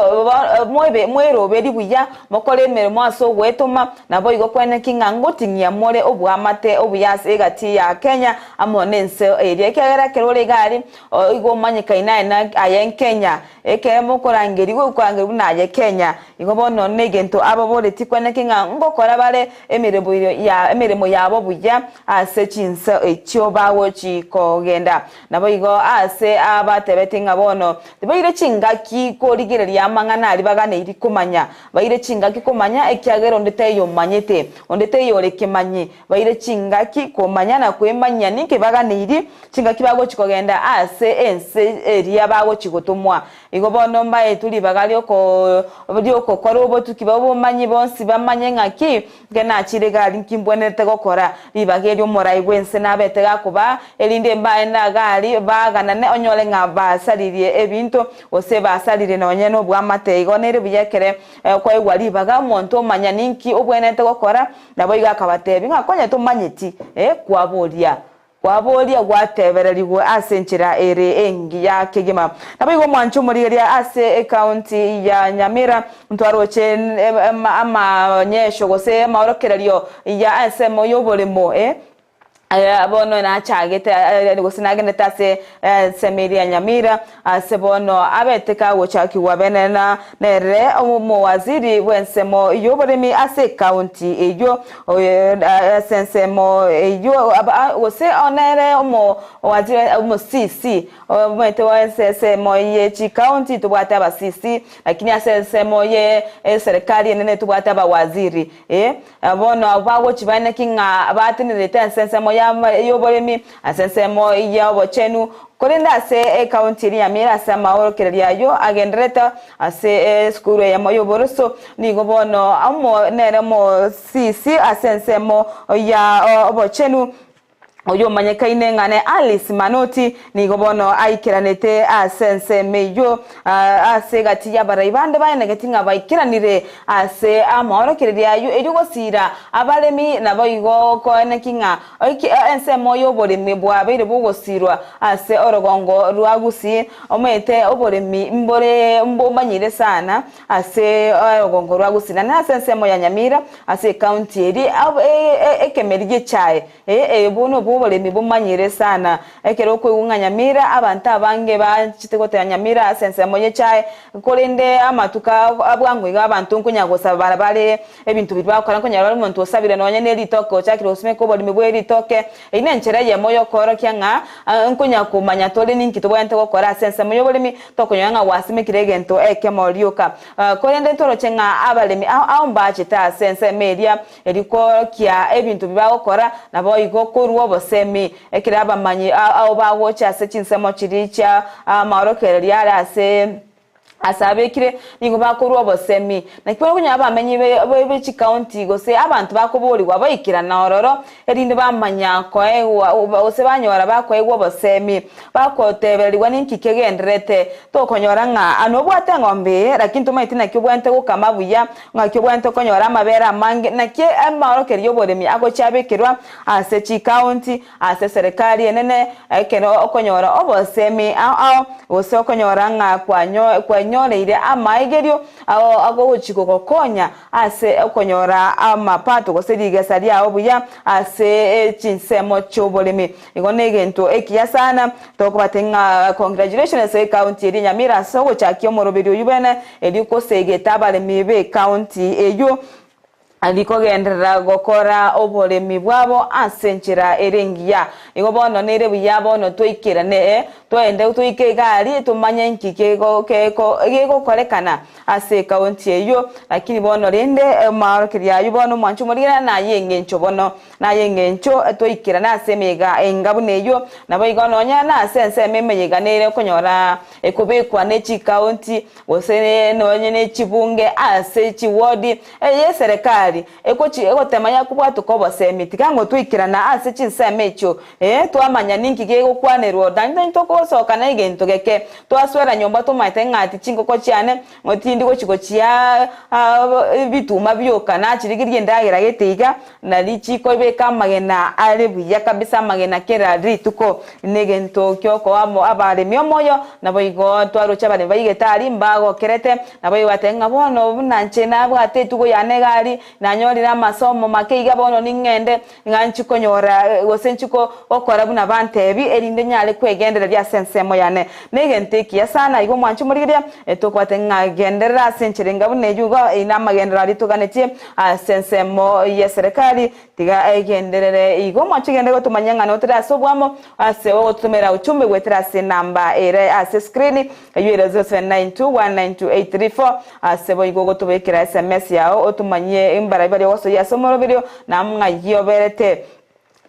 mobe mweroberi buya, mokore emeremo ase ogwetoma, naboigo kweneki ng'a ngoting'ia more oboamate obuya ase egati ya Kenya amo nense eria. Ekiagera ekero ore iga aria, igo omanyekaine aye na aye Nkenya. Ekero mokorangerigwa okorangerigwa buna aye Kenya. Igo bono negento ababoreti kweneki ng'a ngokora bare emeremo ya emeremo yabo buya ase chinse echio bagochi kogenda. Naboigo aase aa batebetie ng'a bono tibaire chingaki korigereria amang'ana aria baganeiri komanya. Baire chingaki komanya, ekiagera onde taiyo omanyete, onde taiyo ore kemanyi. Baire chingaki komanya na kwemanyia ninki baganeiri, chingaki bagochi kogenda ase ense eria bagochi gotomwa. Igo bono mbaetwe ribaga ri'okokora obotuki bw'obomanyi bonsi bamanye ng'aki Inche nachire gari nki mbwenerete gokora? Ribaga erio omorai bw'ense nabete gakobaa, erinde mbae na gari baaganane onyore ng'a basaririe ebinto, gose basaririe nonye nobwamate. Igo nere buya ekere kwaigwa ribaga omonto omanya ninki obwenerete gokora. Naboigo akabatebia ng'a konya tomanyeti, ee, kwaboria. Kwaboria gwatebererigwe ase enchera ere engiya kegima. Naboigo omwanche omorigereria ase ecounty ya Nyamira ntwaroche amanyesho gose amaorokererio ya ensemo y'oboremo bono nachagete gose nagendete ase ensemo eria ya Nyamira ase bono abete kagochakigwa bene na nere omowaziri bw'ensemo y'oboremi ase ecounty eyio Ase ensemo eyio gose nere omowaziri omo-CC omanyete ase ensemo ye chicounty tobwate aba-CC lakini ase ensemo ye eserekari enene tobwate abawaziri eh. Bono abwo bagochi baeneki ng'a batenerete ase ensemo y'oboremi, ase ensemo y'obochenu, korende ase ecounty eria ya Nyamira ase amaorokererio ayio agendererete Ase esukuru eyemo y'oboroso nigo bono amo nere omosisi ase ensemo ya obochenu oyomanyekaine ng'a ne Alice Manoti nigo bono aikeranete ase ensemo eyio ase egati y'abarai bande baenegeti ng'a baikeranire ase amaorokererio ayio erio gosiira abaremi naboigo koeneki ng'a ensemo y'oboremi bwabeire bogosiirwa ase orogongo rwa Gusii. Omanyete oboremi mbore mbomanyire sana ase orogongo rwa Gusii naende ase ensemo ya Nyamira ase ecounty eria ekemeri gi'echae obo nobwo oboremi bomanyire sana. Ekero okoigwa ng'a Nyamira abanto abange banchete goteba Nyamira ase ensemo y'echae korende amatuko abwango iga abanto nkonya gosaba bare Ebinto biria bagokora nkonyora bare omonto osabire nonya ne ritoke ochakire gosimeka oboremi bwe ritoke. Eyio nenchera eyemo y'okoorokia ng'a nkonya komanya tore ninki tobwenerete gokora ase ensemo y'oboremi, tokonyora ng'a gwasimekire egento ekemo rioka. Korende ntoroche ng'a abaremi ao ao mbachete ase ensemo eria erio koorokia ebinto bi bagokora, naboigo korwa obosemi ekero abamanyi ao bagocha ase chinsemo chiria chia amaorokererio are ase Ase abekire nigo bakorua obosemi. Naki bono konyora abamenyi be chikaunti gose abanto bakoborigwa baikerana ororo, erinde bamanya koegwa gose banyora bakoegwa obosemi, bagotebererigwa ninki kegendererete. Tokonyora ng'a aa nobwate eng'ombe eye, lakini tomaeti naki obwenerete gokama buya, ng'aki obwenerete konyora amabere amange, naki amaorokererio y'oboremi agochia abekerwa ase chikaunti. Ase eserekari enene, ekero okonyora obosemi ao ao, gose okonyora ng'a kwanyoreire amaegerio ao agochi gogokonya ase okonyora amapato gose rigesa riao buya ase chinsemo chi'oboremi. Igo negento ekiya sana tokobatebia ng'a congratulations ase ecounty eria Nyamira ase ogochakia omoroberi oyio bene erio kosegeta abaremi b'ecounty eyio. Rikogenderera gokora oboremi bwabo ase enchera ere engiya. Igo bono nere buya bono toikerane, twende toike iga aria tomanye inki gegokorekana ase ekaunti eyio. Lakini bono rende amaorokererio ayio bono omwancho omorigerera naye eng'encho bono, naye eng'encho toikerane ase emeyega enga buna eyio. Naboigo nonya nase ensemo emeyega nere okonyora ekobekwa ne chikaunti gose nonye ne chibunge ase chiwodi eye eserekari. eserekari ekochi egotema yakobwatoka obosemi tiga ng'o twaikerana ase chinsemo echio ee twamanya ninki gegokwanerwa naende ntogosoka na egento geke twaswera nyomba tomaete ng'ati chingoko chiane ng'o tindi gochi gochia ebituma bioka nachirigirie endagera gete iga Nari chikoibeka amagena are buya kabisa, amagena kera rituko negento giokoa abaremi omoyo. Naboigo twaroche abaremi ba egetari mbagokerete, naboigo bateba ng'a bono buna inche nabwate etugo yane egari, nanyorire amasomo make iga bono ning'ende ng'a nchi konyora gose nchi gokora buna bantebi, erinde nyare kwegendereria ase ensemo yane. Negento ekiya sana igo mwanche omorigereria, tokobate ng'a genderera ase enchera enga buna eyio igo, eyio namagenderero aria toganetie. Ase ensemo y'eserekari tiga egenderere igo mwanche gende gotomanyia ng'a notore ase oboamo ase ogototomera uchumbe goetera ase enamba ere ase escreen eyio ere 0792192834 ase boigo ogotobekera sms yao otomanyie mbarai baria ogosoyia ase omoroberio na ng'ai oberete.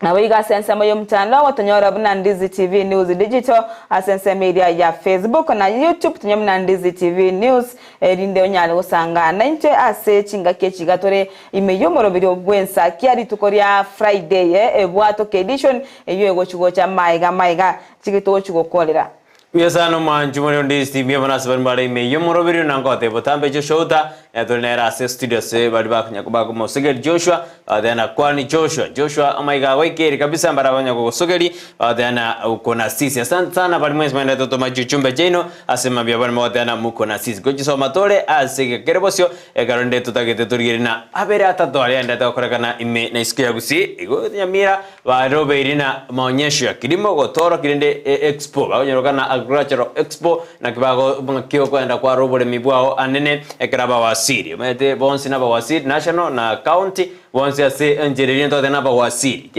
Naboigo ase ensemo y'omotandao gotonyora buna Ndizi TV News Digital, ase ensemo eria ya Facebook na YouTube tonyore buna Ndizi TV News, erinde onyare gosanga naintwe ase chingaki echi iga tore ime y'omoroberio bw'ensakia rituko ria Friday ebwatoke edition eyio egochi gocha maiga maiga chike togochi gokorera. Mbuya sana omwanchi more onde esteem abo nase baria bare ime y'omoroberio na ngoteba botambe Joshua Outa na tore nere ase studio ase baria bakonya bakomosogeri Joshua bagoteba na kwani Joshua Joshua amaiga agoikeire kabisa mbare abanya kogosogeri bagoteba na uko na sisi asante sana baria mwensi mwendete gotoma chiuchumbe chiaino ase mambia bono mogoteba na muko na sisi gochisoma tore ase gekere bosio ekero rende totagete torigererie na abere atato aria aendete gokorekana ime na isiko ya Gusii igo Nyamira Barobeiri na maonyesho ya kilimo gotorokia rende expo bakonyeroka na agricultural expo naki bago ng'aki okoenda kware oboremi bwao anene ekero abawasiri omanyete bonsi na abawasiri national na county bonsi ase enchera eria ntogete na abawasiri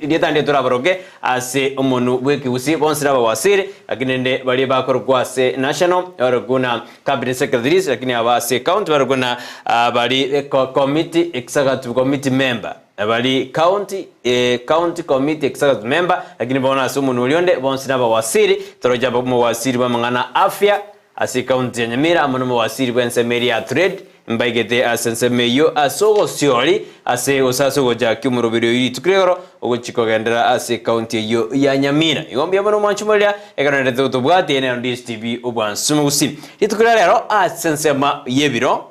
rieta ndire torabaroke ase omonwe bwa ekegusii bonsi na abawasiri lakini rende baria bakorokwa ase national barokwa na cabinet secretaries lakini aba ase county barokwa na bari committee executive committee member. Bari county county committee executive member lakini bono ase omonwa oria onde bonsi nabawasiri toroche omowasiri bw'amang'ana afya ase ecounty ya Nyamira amo nomowasiri bw'ensemo eria ya trade mbaigete ase ensemo eyio ase ogosiori ase gose ase ogochakia omoroberi oyio rituko rigoro ogochia kogenderera ase ecounty eyio ya Nyamira. Igo mbuya mono omwanchi moria ekero naendete gotobwatia nero DSTV obwansu mogusi. Rituko ria rero ase ensemo y'ebiro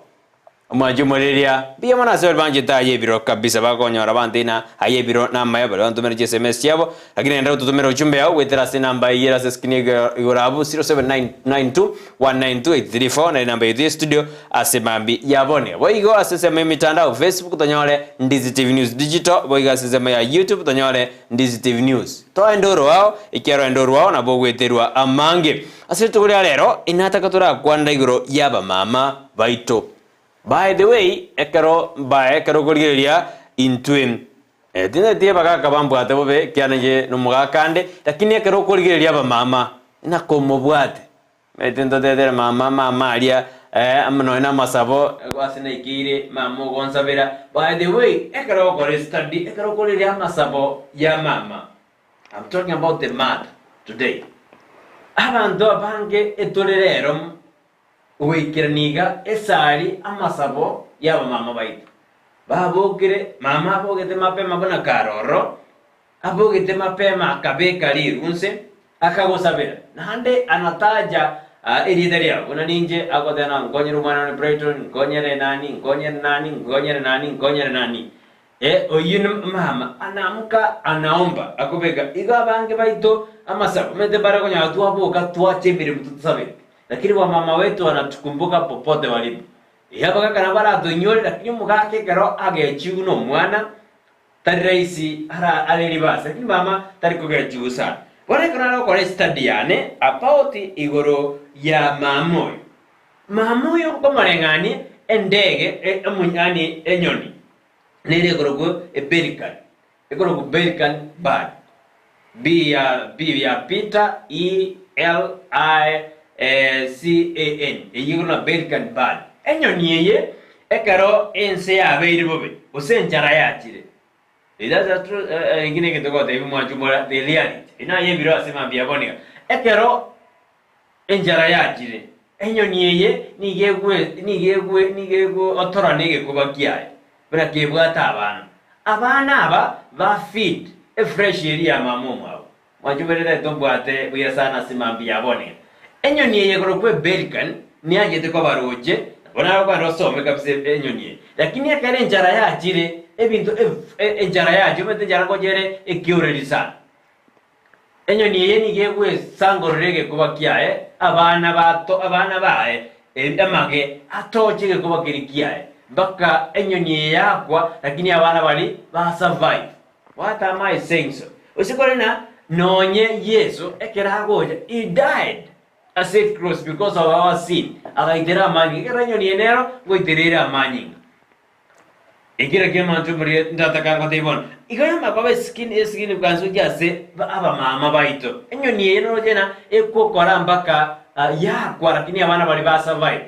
Omwanchi omoreria, mbuya mono ase baria banchete aye ebiro kabisa, bakonyora abanto ina aye ebiro na amaya, baria bantomera chiSMS chiabo, lakini genda gototomera ochumbe yao goetera ase enamba eyio ere ase escreen igoro abwo 0792192834 nere enamba yaito ye studio ase mambi ya bone. Boigo ase ensemo y'emitandao Facebook tonyore Ndizi TV News Digital, boigo ase ensemo ya YouTube tonyore Ndizi TV News. Toende orwao, ekiagera oende orwao nabo ogweterwa amange. Ase rituko ria rero inataka torakwanera igoro y'abamama baito. By the way, ekero mbae ekero okorigereria intwe eh, tinaeti abagaka bambwate bobe ekiagera inche nomogaka ande, lakini ekero okorigereria abamama nakomobwate. Omanyete ntotetere mama mama aria eh, amo nonya na amasabo ase naikeire mama ogonsabera. By the way, ekero ogokora estudy, ekero okorigereria amasabo ya mama, I'm talking about the mother today. Abanto abange etore rero Goikerania iga esari amasabo y'abamama baito. Babokire, mama abogete mapema buna kare ororo, abogete mapema akabeka rirunse, akagosabera. Naende anataja erieta riao, buna ninche agoteba ng'a nkonyere omwana one Brighton, nkonyere nani, nkonyere nani, nkonyere nani, nkonyere nani. Eh, oyio ni mama anaamka anaomba akobeka. Igo abange baito amasabo, omanyete mbare okonyora twaboka twacha emeremo totasabeti. Lakini wamama wetu wanatukumbuka popote walipo. Ee abagaka nabo baratoinyore lakini omogaka ekero agechigwe na omwana tari rahisi ara are ribase lakini mama tari kogechigwa sana. Bono ekero nare gokora estudy yane about igoro ya mama oyo. Mama oyo nkomoreng'anie endege e yaani enyoni nere ekorokwa epelican, ekorokwa pelican bird, B ya B ya Peter, E L I C A N, eyio ekorokwa ng'a pelican bird. Enyoni eye ekero ense yabeire bobe, gose enchara yachire, That's a true eki negento gotebia omwancho omore the reality. Eye naye ebiro ase mambia bono iga. Ekero enchara yachire. Enyoni eye nigo egwe nigo egwe nigo egotorana egekuba kiaye, buna kebwate abana. Abana aba ba feed efresh eria ya mama omwabo. Mwanchoberete tombwate buya sana ase mambia ya bono iga. Enyoni eye ekorokwa epelican neachete koba roche, nabo nagokwana osome kabisa enyoni eye. Lakini ekero enchara yachire, ebinto enchara yachire, omanyete enchara ngocha ere ekioreri sana. Enyoni eye nigo egwesangorora egekuba kiaye, abana bato abana baye amage atoche egekuba keria kiaye, mpaka enyoni eye yakwa, lakini abana baria ba survive. What am I saying so? Gose kore na nonye Yeso ekero agocha, he died ase cross because of our sin, agaitera amanyinga. Ekero enyoni eye nero ngoitera ere amanyinga. Ekero kiamanche omorie ntataka ngotebie bono, igo yamakoba eskin esignificance gochia ase abamama baito. Enyoni eye noroche ng'a ekokora mpaka yakwa lakini abana baria ba survive.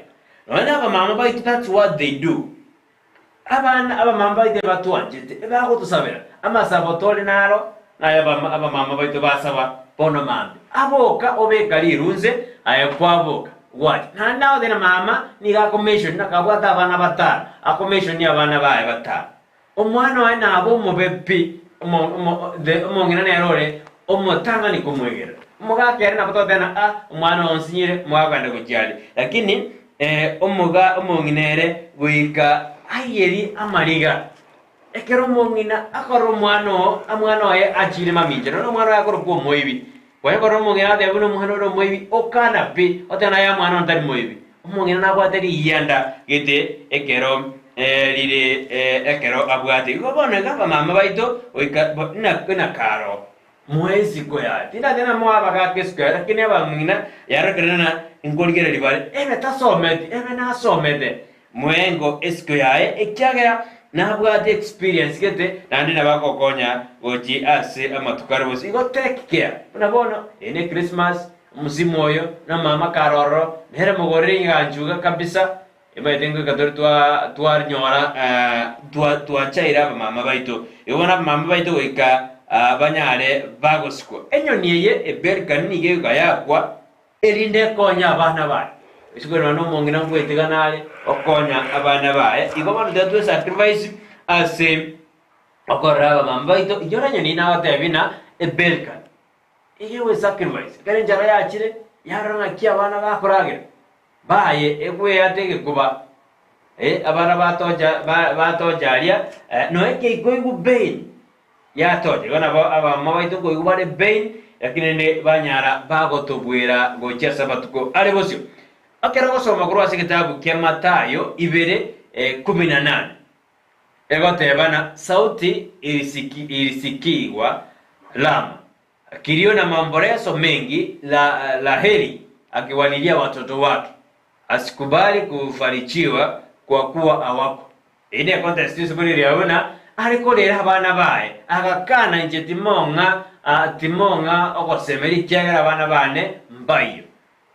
Nonya na abamama baito that's what they do. Abana abamama baito ebatwanchete, ebagotosabera, amasabo tore naro naye abamama baito basaba bono mambia. Aboka obeka rirunse aye kwaboka gwacha. Naende nagotebia na mama nigo akomeshoni nakabwate abana batano, akomeshoni abana baye batano. Omwana oye nabe omobe pi, omong'ina nere ore omotang'ani komwegerera. Omogaka ere nabo togoteba ng'a ah omwana oo nsinyire, omogaka okogenda gochia aria. Lakini omoga omong'ina ere goika aiyerie amariga. Ekero omong'ina akorora omwana oo, omwana oye achiire mamincha, nonya omwana oye akorokwa omoibi, konya korora omong'ina agoteba buna omwana ore omoibi, okana pi, oteba naye omwana one tari moibi. Omong'ina nabwate riyianda gete ekero rire ekero abwate. Igo bono iga abamama baito goika inakaro Moe isiko yaye. Tindati namoe abagaaka isiko yaye, lakini abang'ina yarorekana ng'a nkorigereria bare, ebe tasometi, ebe nasomete, moe engo esiko yaye, ekiagera nabwate experience gete, naende nabo agokonya gochia ase amatuko are bosio. Igo take care. Buna bono, eye ne Christmas, omosimu oyo, na mama kare ororo, nere mogorere eganchuga kabisa, Emanyete ngoika tore twa twanyora twa twachaire abamama baito. Igo bono abamama baito goika banyare bagosikwa. Enyoni eye epelican nigo egoika yakwa erinde ekonye abana baye. Isiko nonya na omong'ina ngwetigana are okonya abana baye. Igo bono tiga twe sacrifice ase okorora abamama baito. Inyora enyoni eye nagotebia buna epelican. Iga egwe sacrifice ekero enchara yachire yarora ng'aki abana bakoragera. Baye egweate egekuba, eh, abana batocha ba batocha aria, nonya keikoigwa pain, yatocha. Igo nabo abamama baito nkoigwa bare pain, lakini rende banyara bagotobwera gochia ase amatuko are bosio. Ekero ogosoma korwa ase egetabu kia Mathayo ibere kumi na nane, egotebana sauti irisiki irisikigwa Rama. Kilio na maombolezo mengi la Raheli akiwalilia watoto wake, asikubali kufarijiwa kwa kuwa hawako. Eye ne context risuko riria buna are korera abana baye, agakana inche timong'a timong'a ogosemeria ekiagera abana bane mbaiyo.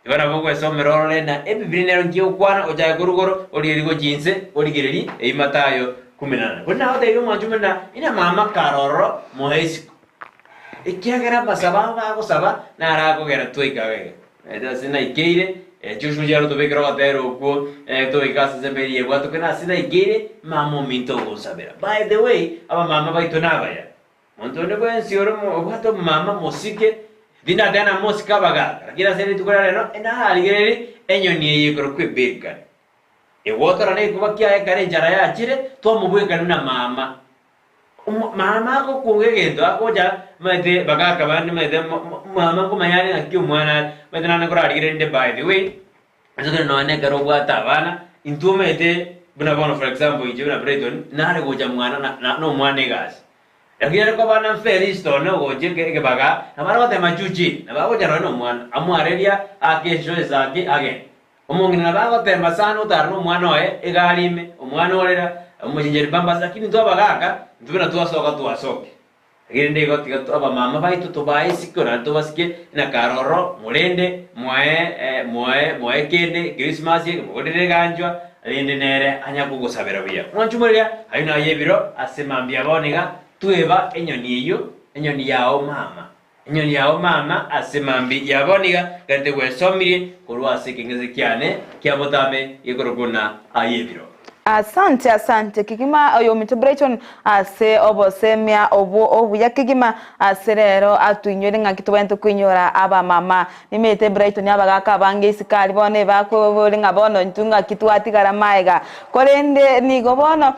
Igo nabo ogwesomera orore na Ebibilia nero nki egokwana, ochake korwa igoro origererie gochia inse, origererie eyio Mathayo kumi na nane. Korende nagotebia omwancho buna ina mama kare ororo moe isiko, ekiagera amasabo abo bagosaba naro akogera twaika iga iga. Naende ase naikeire, Joshua chiaro tobekere ogotera okwo toike ase ensemo eria ebwatoke nase naikeire, mama ominto ogonsabera. By the way, abamama baito nabaya. Monto onde bwensi ore obwate omomama mosike, tindateba ng'a mosike abagaaka, lakini ase rituko ria rero nararigererie enyoni eye ekorokwa ebirikani. Egotora negekuba kiaye ekero enchara yachire, twamobwekania buna mama. Omo mama agokunga egento agocha omanyete bagaaka bande omanyete mama nkomanya are ng'aki omwana are, omanyete naende nkorarigereria rinde by the way, Ase ekero nonya nekero obwate abana, intwe omanyete buna bono for example inche buna Brighton, nare gocha mwana na na nomwana egasi. Lakini are koba na Felisto one ogocha eke ekebaga, nabo are gotema juu chini, nabo agocha nonya na omwana, amwareria ake esho esake agende. Omong'ina nabo agotema sana otara na omwana oye egari ime, omwana orera, omochencheri pampers, lakini intwe abagaka, intwe buna twasoka twasokia. Rende igo tiga abamama baito tobae isiko naende tobasike ng'a kare ororo morende moe moe moe kende Christmas eye mogorere eganchwa rende nere anya kogosabera buya. Mwanche omoreria ayio naye ebiro ase mambia bono iga tweba enyoni eyio enyoni yao mama. Enyoni yao mama ase mambi ya bono iga gete gwesomirie korwa ase ekeng'ese kiane kia botambe gekorokwa buna ay'ebiro. Asante asante kegima oyominto Brighton ase obosemia obwo obuya kegima ase rero atoinyore ng'aki tobwenerete koinyora abamama. Nimanyete Brighton abagaka abange isiko aria bono ebakobori ng'a bono intwe ng'aki twatigara maega. Korende nigo bono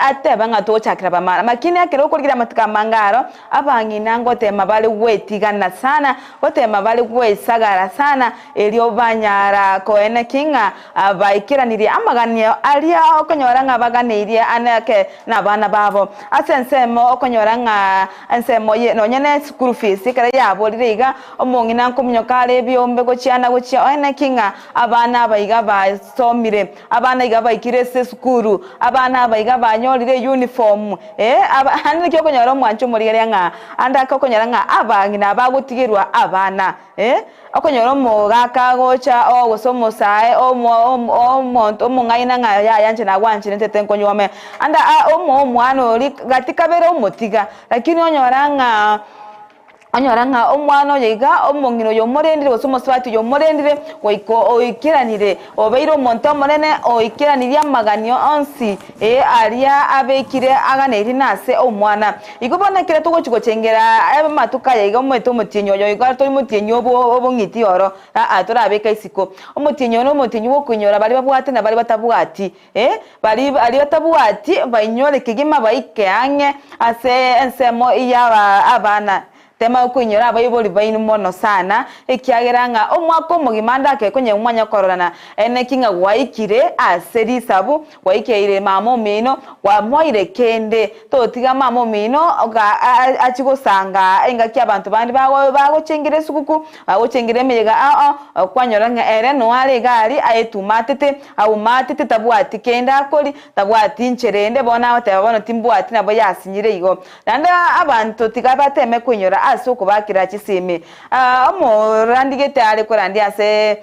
ateba ng'a togochakera abamama. Lakini ekero okorigereria amatuko amange aro Abang'ina ngoteema bare gwetigana sana, goteema bare gwesagara sana, erio banyara koeneki ng'a baikeranirie amaganio aria okonyora ng'a baganeirie ane nabana babo. Ase ensemo okonyora ng'a ensemo ye nonye ne school fees ekero yaborire iga, omong'ina nkominyoka are ebiombe gochia na gochia oeneki ng'a abana aba iga basomire, abana iga baikire ase esukuru, abana aba iga banyorire euniform, Ee, aba, ande naki okonyora omwancho omorigereria ng'a ande ake okonyora ng'a abang'ina bagotigerwa abana, ee, okonyora omogaka agocha o gose omosae omo omo omonto omong'aina ng'a yaya inche nagwanchire ntete nkonyuome, ande a omo omwana oria gati kabere omotiga, lakini onyora ng'a. Onyora ng'a omwana oyo iga, omong'ina oyo omorendire, gose omosubati oyo omorendire, goika oikeranire, obeire omonto omonene, oikeranirie amaganio onsi, ee, aria abekire aganeirie nase omwana. Igo bono ekero togochia gochengera amatuko aya iga omanyete omotienyi oyo iga tori motienyi obo obong'iti oro, aa, torabeka isiko. Omotienyi oyo nomotienyi bw'okoinyora baria babwate na baria batabwati. Ee, baria baria batabwati bainyore kegima baike ang'e ase ensemo y'abana. Tema okoinyora abaibori baino mono sana, ekiagera ng'a omwaka omogima ande ake konya mwanya kororana eneki ng'a gwaikire ase risabu, gwaikeire mama omino, kwamoire kende. Totiga mama omino achie gosanga engaki abanto bande bagochengera esuguku, bagochengera emeyega ao ao, kwanyora ng'a ere noare iga aria aetumatete, Aumatete tabwati kende akori, tabwati inchera ende, bono agoteba bono timbwati nabo yasinyire igo. Naende abanto tiga bateme koinyora ase okobakera chisemi. Omorandigete are korandia ase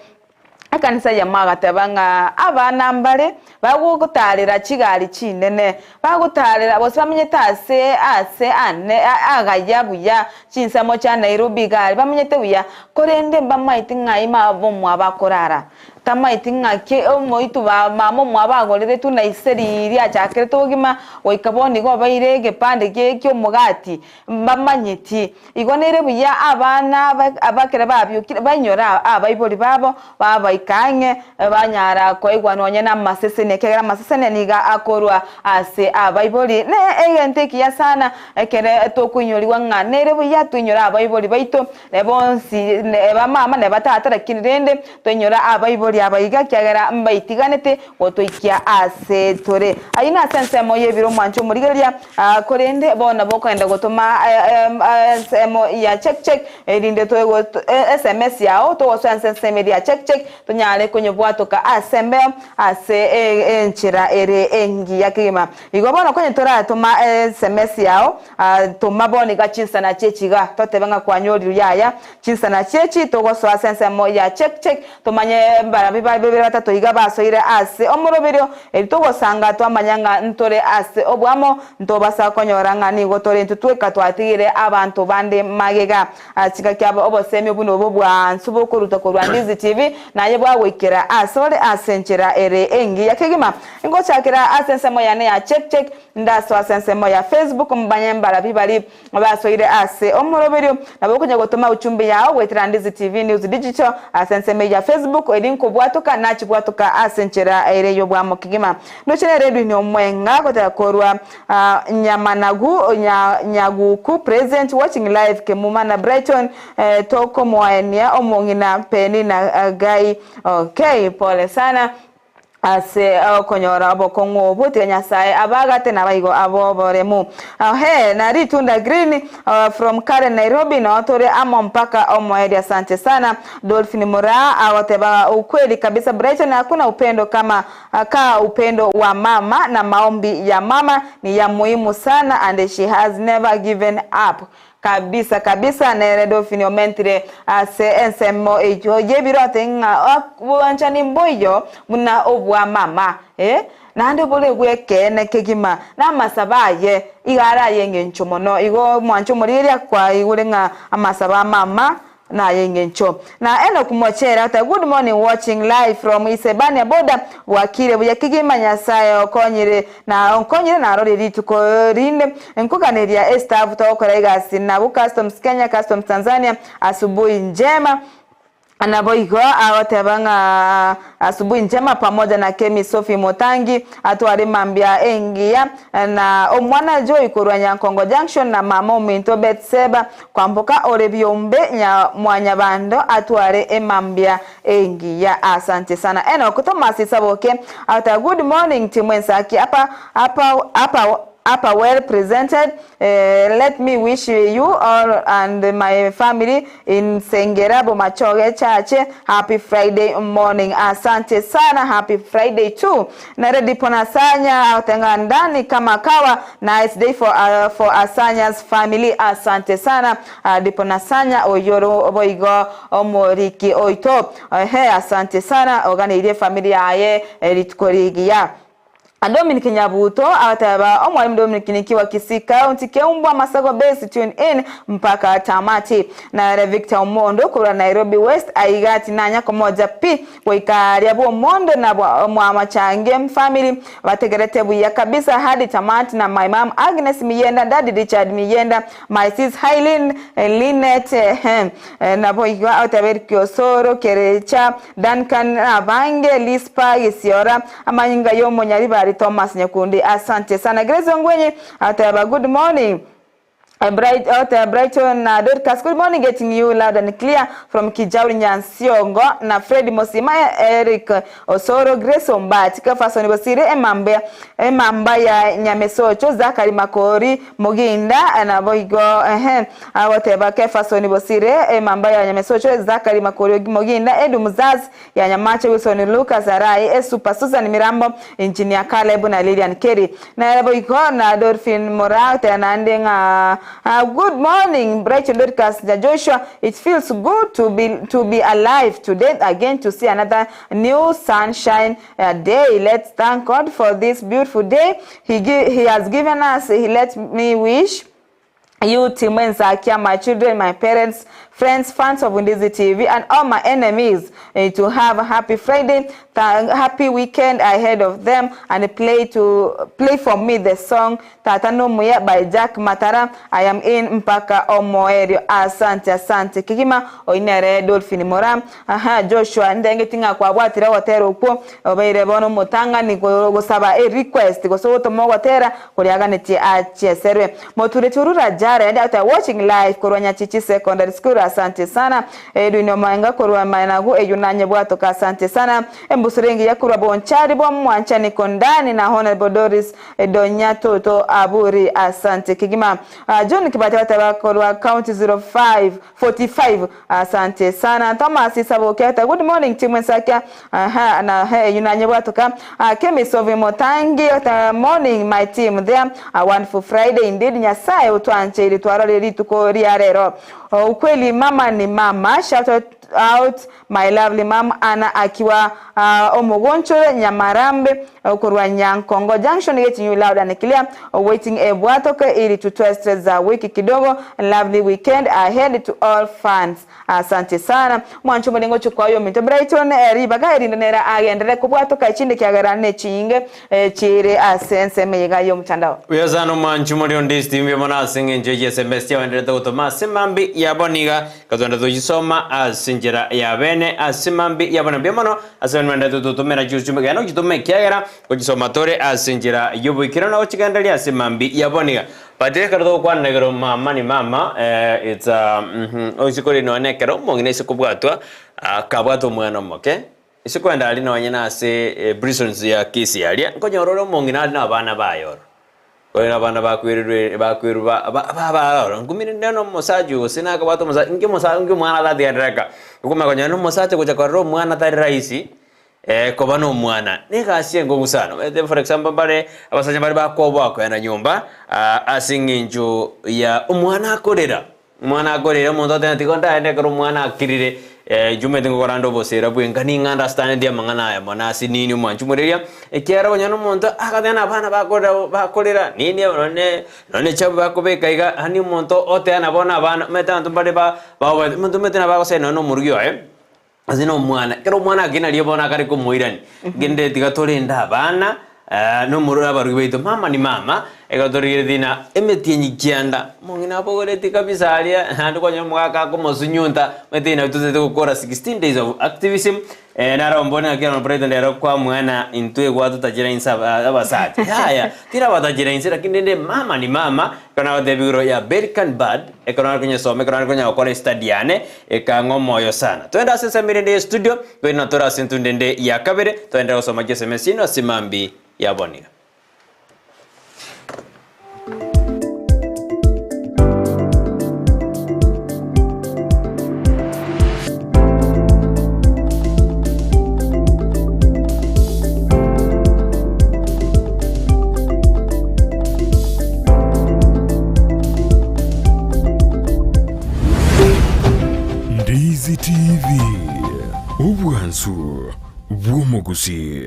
ekanisa eyemo agateba ng'a abana mbare bagotarera chigari chinene, bagotarera gose bamenyete ase ase ane agaya buya chinsemo chia Nairobi iga aria bamenyete buya, korende mbamaeti ng'ai mabomwa bakorara. Tamaeti ng'aki omoito ba mama omwabo agoreretwe na ise riria achakerete obogima goika bono igo obeire egepande gie ki'omogati, mbamanyeti. Igo nere buya abana aba ekero babiokire bainyore abaibori babo, babaika ang'e, banyara koigwa nonye namaseseni, ekiagera amaseseni nigo akorwa ase abaibori. Ne egento ekiya sana ekere tokoinyorigwa ng'a nere buya toinyore abaibori baito, Ne bonsi, neba mama neba tata, lakini rende toinyora abaibori aba iga, ekiagera mbaitiganete gotoikia ase tore. Ayio nase ensemo y'ebiro omwanche omorigereria, korende bono nabo okogenda gotoma ensemo ya check check, erinde sms yao togosoa ase ensemo eria ya check check, tonyare konyebwatoka ase embeo ase enchera ere engiya kegima. Igo bono konye toratoma sms yao, Toma bono iga chinsana chi'echi iga, totebe ng'a kwanyorirwe yaya. Chinsana chi'echi togosoa ase ensemo ya check check, tomanye mbarabi babere batato iga basoire ase omoroberio, erio togosanga twamanya ng'a ntore ase oboamo, ntobasa konyora ng'a nigo tore intwe tweka twatigire abanto bande magega. Chingaki aba obosemia buna obo bwansu bokorutwa korwa Ndizi TV naye bwagoikera asore ase enchera ere engiya kegima. Ngochakera ase ensemo yane ya check check, Ndasoa ase ensemo ya Facebook mbanye mbarabi bari basoire ase omoroberio. Nabo okonya gotoma uchumbe yao goetera Ndizi TV News Digital ase ensemo eyio ya Facebook eri nkobwatoka nachibwatoka ase enchera ere y'obwamo kegima. Ndoche nere Edwin Omwenga goteba korwa Nyamanagu Nyaguku present watching live Kemuma na Brighton tokomoenia omong'ina Penina Gai okay pole sana. Ase okonyora obokong'u obwo, tiga Nyasae abaagate nabaigwa ab'oboremu. He na ritunda green from Karen Nairobi noo tore amo mpaka omoerio asante sana. Dolphin Muraa agoteba ukweli kabisa Brighton hakuna upendo kama ka upendo wa mama na maombi ya mama ni ya muhimu sana and she has never given up Kabisa kabisa nere Dolphine omentire ase ensemo eyio y'ebirote ng'a obwanchani mboiyo buna obwa mama. Eh. Naende bore bw'ekeene kegima, na amasabo aye igo are ay'engencho mono. Igo omwanche omorigereria kwaigure ng'a amasabo a mama nay'engencho. Na Enock Mochere ata good morning watching live from Isebania border bwakire buya kegima Nyasae okonyire na onkonyire narorire rituko rinde nkoganeria estaff togokora egasi nabwo Customs Kenya Customs Tanzania asubuhi njema Naboigo agoteba ng'a Asubuhi njema pamoja na Kemi Sophie Mutangi atware mambia engiya na omwana Joy korwa Nyankongo Junction na mama ominto Betseba Kwamboka ore biombe Mwanyabando atware emambia engiya. Asante sana Enock Thomas Isaboke agoteba good morning team Ensaki apa apa apa apa well presented Let me wish you all and my family in Sengera Bomachoge Church happy Friday morning. Asante sana, happy Friday too. Nere Dipon Asanya agotenga ndani kama kawa nice day for, uh, for Asanya's family. Asante sana uh, Dipon Asanya oyoro boigo omoriki oito. Ehe, asante sana oganeirie family yaye rituko rigiya. Dominic Nyabuto agateba, Omwalimu Dominic nikiwa Kisii County Keumbwa Masago Base tune in mpaka tamati. Nere Victor Omondo korwa Nairobi West aiga tinanya komoja pi goika aria bw'Omondo na Mwamachange family bategerete buya kabisa hadi tamati na my mum Agnes Miyenda, daddy Richard Miyenda, my sis Hailin, Linet ehe naboigo agoteba Eric Osoro, Kerecha, Duncan na abange, Lispa, Gisiora, Amanyinga y'omonyaribari Thomas Nyakundi. Asante sana. Grace Ongwenyi agoteba good morning. Bright, agoteba Brighton na Dorcas good morning getting you loud and clear from Kijauri Nyansiongo na Fred Mosima Eric Osoro Grace Ombati Kafason Bosire Emambe Emamba ya Nyamesocho Zachary Makori Muginda naboigo ehe agoteba Kefason Bosire Emamba ya Nyamesocho Zachary Makori Muginda Edu Muzazi ya Nyamache Wilson Lucas Arai Esupa Susan Mirambo Engineer Caleb na Lilian Kerry Nere boigo na Dolphin Moraa oteba naende ng'a Good morning Brighton Dorcas na Joshua it feels good to be to be alive today again to see another new sunshine day let's thank God for this beautiful day he, he has given us he let me wish you Team Ensakia, my children, my parents, friends, fans of Ndizi TV, and all my enemies eh, to have a happy Friday, happy weekend ahead of them, and play to play for me the song Tata no Muya by Jack Matara. I am in mpaka omoerio. Asante, asante kigima oinere Dolphin Mora. Aha, Joshua ndenge tinga kwabwatire ogotera okwo obeire bono omotang'ani gosaba e request gose gotoma ogotera koriaganetie achieserwe. Motureti Orura Jared after watching live korwa Nyachichi Secondary School asante sana. Edwin Omaenga korwa Mainagu eywo nanye bwatoka asante sana. Embusuro engiya korwa Bonchari bwa Mwanchani Kondani na Honorable Doris Donya Toto Aburi asante kegima. John Kibati bateba korwa County 05 45 asante sana. Thomas Isaboke ata good morning team Ensakia aha na he eywo nanye bwatoka. Kemi Sovi Motangi ata morning my team there a wonderful Friday indeed Nyasaye otwancheire twarorire rituko ria rero. Ukweli mama ni mama shout out out my lovely mom Anna akiwa uh, omogonchore Nyamarambe okorwa Nyankongo Junction getting you loud and clear waiting ebwatoke ili tutoe stress za wiki kidogo lovely weekend ahead to all fans asante sana mwancho mulingo chukwayo minto Brighton ribaga erinde nera agendere kobwatoka echinde kiagera ne chinge chire ase ensemo iga y'omotandao. Buya sana omwanchi mori onde ase mbuya mono ase eng'encho ye SMS chiagendererete gotoma ase mambi yabo niga Gatwende tochisoma ase enchera ya bene ase mambia yabo na mbuya mono ase abande bande tototomera chiuchumbe genda ochitome ekiagera gochisoma tore ase enchera y'oboikeranu na gochigendereria ase mambia yabo niga. But ekero togokwana igoro mama ni mama eh, it's a mhm oise kore nonya ekero omong'ina ase kobwatwa akabwata omwana omoke ase kwenda aria nonya na ase prisons ya Kisii aria nkonyora ore omong'ina are na abana baye oro. Korende abana bakwererwe bakwerwa ba ba babarora, nkumire nde nomosacha oyo gose nakabwate omosacha, inki omosa inki omwana atatigerera eka. Okomanya konya nomosacha gocha korora omwana tari rahisi, koba na omwana, na egasi enkongu sana. Omanyete for example mbare abasacha mbare bakoboa koenda nyomba, ase eng'encho ya omwana akorera. Omwana akorera omonto oteba tiga ondaende ekero omwana akirire. Inchuo ngokora nde obosera bwenka ning'a understand amang'ana aya mono ase nini omwanchi omoreria, ekiagera onye na omonto agateba na abana bakorera bakorera nini nonye nonye echabu bakobeka iga yaani omonto oteba nabo na abana omanyete abanto mbare ba baoboete omonto omanyete nabo agosaya nonye na omorugi oye, gose na omwana, ekero omwana akina nario bono akare komoirania, kende tiga torende abana. Nomorwere abarugi baito, mama ni mama, ekero torigeretie na emetienyi kianda, omong'ina abogoretie kabisa aria, naende kwanyora omogaka akomosunyunta, omanyete nabio totaete gokora 16 days of activism, naro mbone ng'aki bono Brighton rero kwamwana intwe gwatotachera inse aba abasacha, yaya, tirabatachera inse lakini rende mama ni mama, ekero nagotebia igoro ya Berkan Bad, ekero nare konyesoma, ekero nare konya gokora estudy yane, ekang'a omoyo sana. Toende ase ensemo erende ye studio. Twena tore ase entunde ende ya kabere, twaenderera gosoma chi'esemesi ino ase mambi ya bono iga. Ndizi TV. Obwansu bw'omogusii.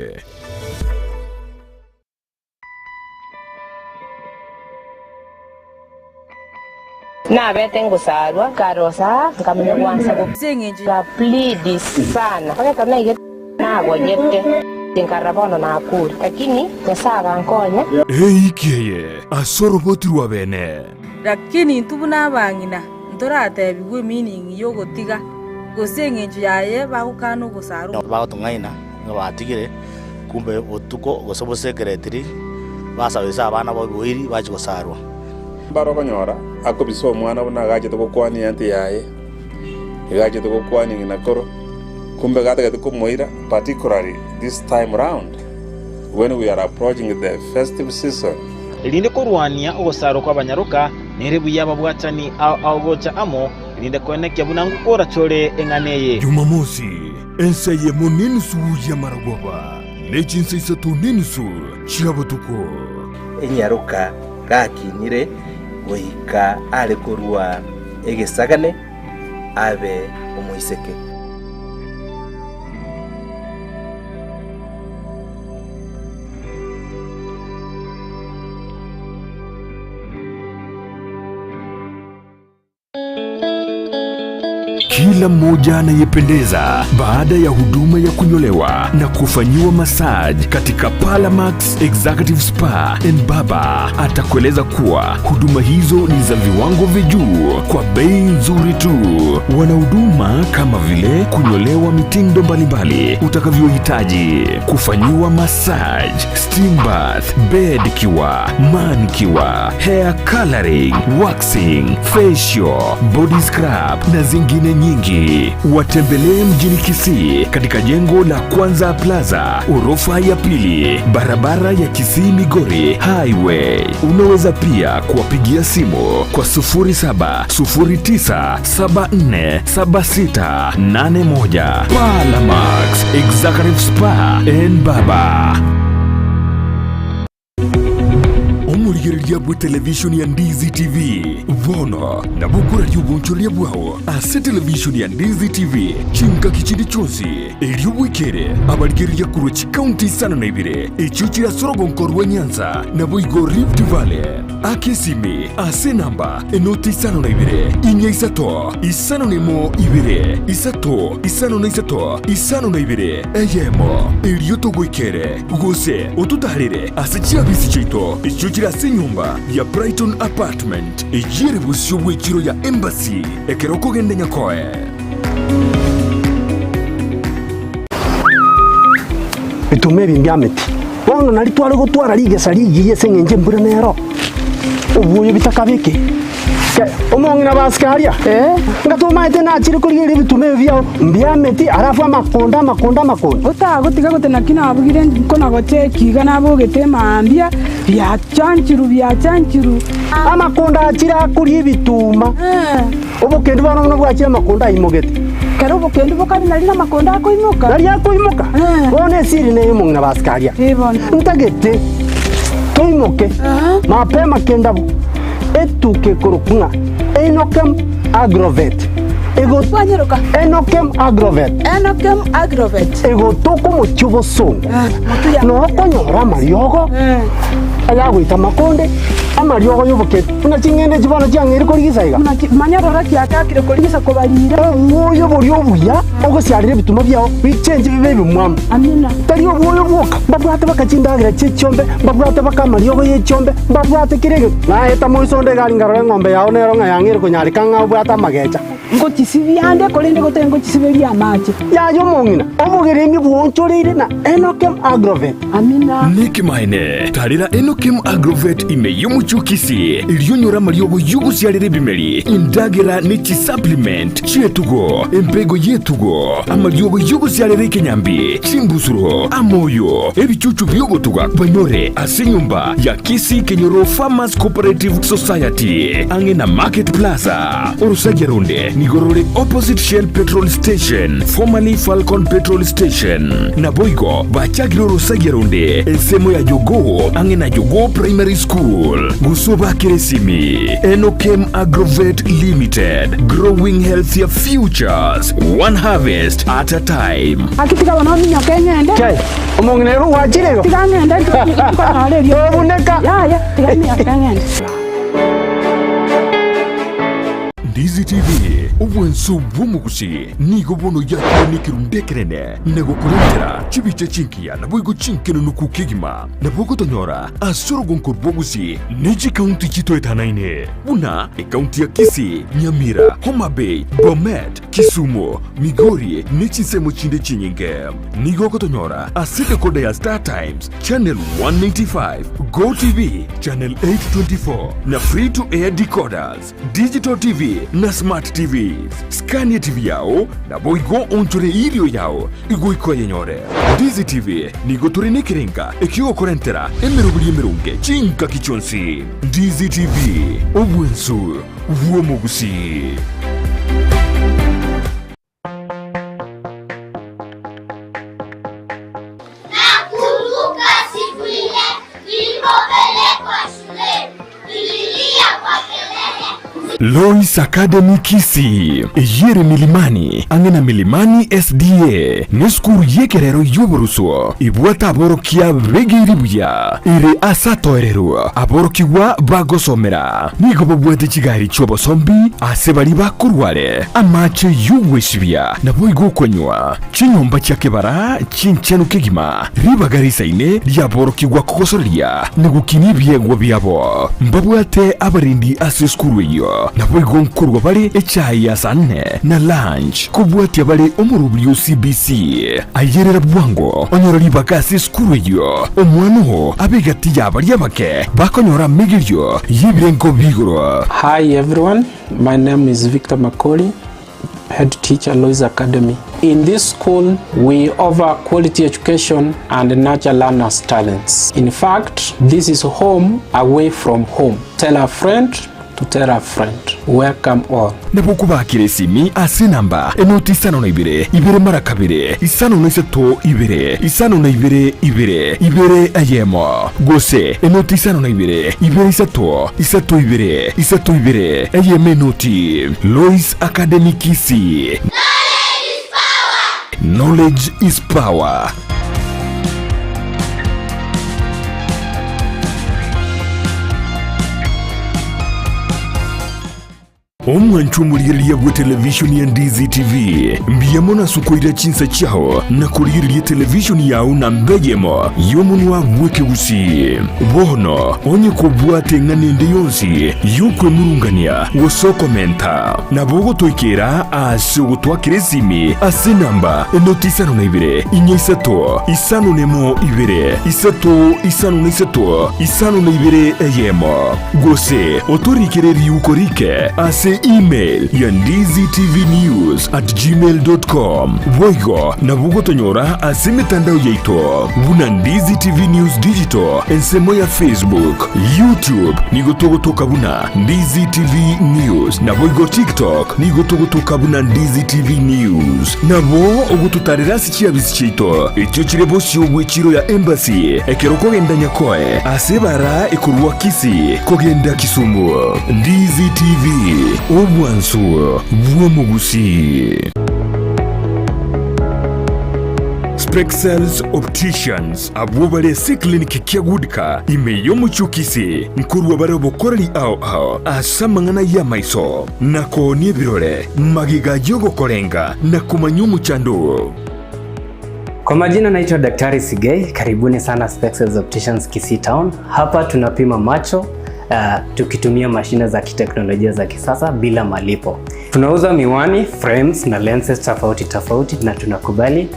Nabete ngosarwa, nkarosa, nkamanya gwansa go. Ase engencho. Nka plead sana mpaka ekero naigete nagonyete, nkarora bono nakure, lakini Nyasae agankonya. Eiki eye ase oroboti rwa bene. Lakini intwe buna abang'ina ntoratebigwe emeaning y'ogotiga, gose eng'encho yaye bagokana ogosara. Bagotong'aina ng'a batigire, kumbe botuko gose bosekeretiri, basabisa abana b'oboiri bachia gosarwa. Mbare okonyora akobisa omwana buna agachete gokwania eanti yaye, iga achete gokwania ng'ina koro, kumbe gatagete komoira particularly this time round when we are approaching the festive season. Erinde korwania ogosarwa kw'abanyaroka, nere buya ababwatani ao ao gocha amo, erinde koenekia buna ngokorachore eng'ana eye. Jumamosi, ensa eyemo nenusu y'amaragoba, ne chinsa isato nenusu chia botuko. Enyaroka gakinire goika are korua egesagane abe omoiseke. Kila mmoja anayependeza baada ya huduma ya kunyolewa na kufanyiwa massage katika Palamax Executive Spa and Baba atakueleza kuwa huduma hizo ni za viwango vya juu kwa bei nzuri tu. Wana huduma kama vile kunyolewa mitindo mbalimbali utakavyohitaji, kufanyiwa massage, steam bath, bed cure, manicure, hair coloring, waxing, facial, body scrub na zingine nyingi. Watembelee mjini Kisii katika jengo la Kwanza Plaza, orofa ya pili, barabara ya Kisii Migori Highway. Unaweza pia kuwapigia simu kwa 0709747681. Palamax Executive Spa and Baba. Omorigereria bwe television ya Ndizi TV bono nabo okoraria obonchoreria bwao ase television ya Ndizi TV chingaki chinde chionsi erio bwekere abarigereria korwa chikaunti isano na ibere echio chire ase orogonko rwa Nyanza naboigo Rift Valley. Aka esimi ase enamba enoti isano na ibere, inya isato, isano na emo ibere, isato, isano na isato, isano na ibere, eyemo, erio togoikere, gose ototaarere ase chiabisi chiaito echio chire ase enyomba ya Brighton Apartment, eyio ere bosio bw'echiro ya Embassy, ekero okogenda Nyakoe. Bituma ebi mbiameti. Bono nario tware gotwara rigesa rigiya ase eng'encho embura nero, obwoyo bitakabeke. Ke, omong'ina basike aria, nga tomaete nachire korigereria ebituma ebi biao mbiameti, alafu amakonda amakonda amakonda. Otagotiga gote naki nabugire nkona gocheki iga nabogete mambia, biachanchiru biachanchiru. Amakonda achire akoria ebituma, obokendu bono buna bwachire amakonda aimogete. Kero obokendu bokare nari namakonda akoimoka. Nari akoimoka. Bono esiri neye omong'ina basike aria. Ntagete toimoke mapema kendabo etuka ekorokwa ng'a Enokem Agrovet. Ego Enokem Agrovet. Enokem Agrovet. Egotoka omochie obosongo. Noo okonyora amariogo ayagoita amakonde, amariogo y'oboketi, buna ching'ende echi bono chiang'eire korigisa iga. Manya rora chiachakire korigisa kobarira. Obwoyo boria obuya ogosiarera ebituma biao bichenche bibe ebimwamu. Amina. Tari obwoyo bwoka, mbabwate baka chindagera chi'echiombe, mbabwate baka amariogo y'echiombe, mbabwate kera egento. Naeta moiso onde egari nkarora eng'ombe yao nero ng'a yang'eire konyareka ng'a obwate amagecha. Ngochisibia ande, korende gotari ngochisiberia amache. Yaya omong'ina, obogeremi bwoonchoreire na Enokem Agrovet. Amina. Nekemanene, tarera Enokem Agrovet ime y'omochie o Kisii, erio onyore amariogo y'ogosiarera ebimeri, endagera ne chisupplement chi'etugo, empego y'etugo, amariogo y'ogosiarera ekenyambi, chimbusuro, amoyo, ebichuchu bi'ogotuga banyore ase enyomba ya Kisii Kenyoro Farmers Cooperative Society, ang'e na Market Plaza. Orosagia ronde nigo rore opposite Shell Petrol Station, formerly Falcon Petrol Station. Naboigo bachakire orosagia ronde ensemo ya Jogoo ang'e na Jogoo Primary School. Gose obakere esimi Enokem Agrovet Limited, growing healthier futures, one harvest at a time. Gaki tiga bono ominyoke ng'ende. Kei, omong'ina ere ogwachire igo? Tiga ng'ende nkonyora erio. Tobuneka. Yaya, tiga minyoke ng'ende. Ndizi TV, obwanso bw'omogusi, nigo bono yakire nekerundu ekenene na gokorentera chibicha chingiya naboigo chinkenenuku kegima. Nabo ogotonyora ase orogonko rw'obogusi ne chikaunti chitoetanaine buna ekaunti ya Kisii, Nyamira, Homa Bay, Bomet, Kisumu, Migori ne chinsemo chinde chinyinge. Nigo ogotonyora ase decoder ya Star Times, Channel 195, Go TV, Channel 824 na Free to Air decoders, Digital TV na Smart TVs. Skania TV yao naboigo onchore irio yao igoika oyenyore. Ndizi TV nigo tore nekerenga ekiogokorentera emeroberi emeronge chingaki chionsi. Ndizi TV, obwansu bw'omogusii. Nakumbuka siku ile nilipopelekwa shuleni, nililia kwa kelele. Lois Academy Kisii, eyere Milimani, ang'e na Milimani SDA, nesukuru y'ekerero y'oboruswo, ebwate aborokia begeire buya, ere ase atoererwa aborokigwa bagosomera. Nigo babwate chigari chi'obosombi ase baria bakorwa are, amache y'ogwesibia, naboigo okonywa. Chinyomba chia kebara chinchenu kegima, ribaga risaine riaborokigwa kogosoreria na gokinia ebiegwa biabo. Mbabwate abarendi ase esukuru eyio, naboigo nkorua bare echae ya saa nne na lunch, kobwatia bare omorobiri o CBC. Ayerera bwango onyore ribaga ase esukuru eyio, omwana oo abe egati ya baria abake bakonyora amegerio y'ebirengo bi'igoro. Hi everyone, my name is Victor Makori, head teacher Lois Academy. In this school, we offer quality education and nurture learners' talents. In fact, this is home away from home. Tell a friend to tell a friend. Welcome all. Nabo okobakera esimi ase enamba enoti isano na ibere, ibere mara kabere, isano na isato ibere, isano na ibere ibere, ibere eyemo, gose enoti isano na ibere, ibere isato, isato ibere, isato ibere, eyemo enoti. Lois Academy Kisii. Knowledge is power. Omwancho omorigereria bwe televishoni ya Ndizi TV, mbuya mono ase okoira chinsa chiao na korigereria televishoni yao namba eyemo y'omonwa bw'ekegusii. Bono onye kobwate eng'ana ende yonsi y'okwemurungania gose okomenta, nabo ogotoikera ase ogotwakera esimi ase enamba enoti isano na ibere, inya isato, isano nemo ibere, isato isano na isato, isano na ibere eyemo. Gose otorikere riuko rike ase email ya ndizitvnews@gmail.com. Boigo nabo ogotonyora ase emetandao yaito buna Ndizi TV News Digital ensemo ya Facebook, YouTube nigo togotoka buna Ndizi TV News naboigo TikTok nigo togotoka buna Ndizi TV News. Nabo ogototarera ase chiabisi chiaito echio chire bosio bw'echiro ya Embassy ekero okogenda Nyakoe ase ebara ekorwa Kisii kogenda Kisumu. Ndizi TV. Obwansu bw'omogusii. Spexels Opticians abwo bare ase eclinic kia Goodcar ime y'omochie o Kisii nkorwa bare obokoreri ao ao ase amang'ana y'amaiso na koonia ebirore magega y'ogokorenga na komanya omochando oo. Kwa majina naitwa Daktari Sigei, karibuni sana Spexels Opticians Kisii Town. Hapa tunapima macho tukitumia mashine za kiteknolojia za kisasa bila malipo. Tunauza miwani, frames na lenses tofauti tofauti na tunakubali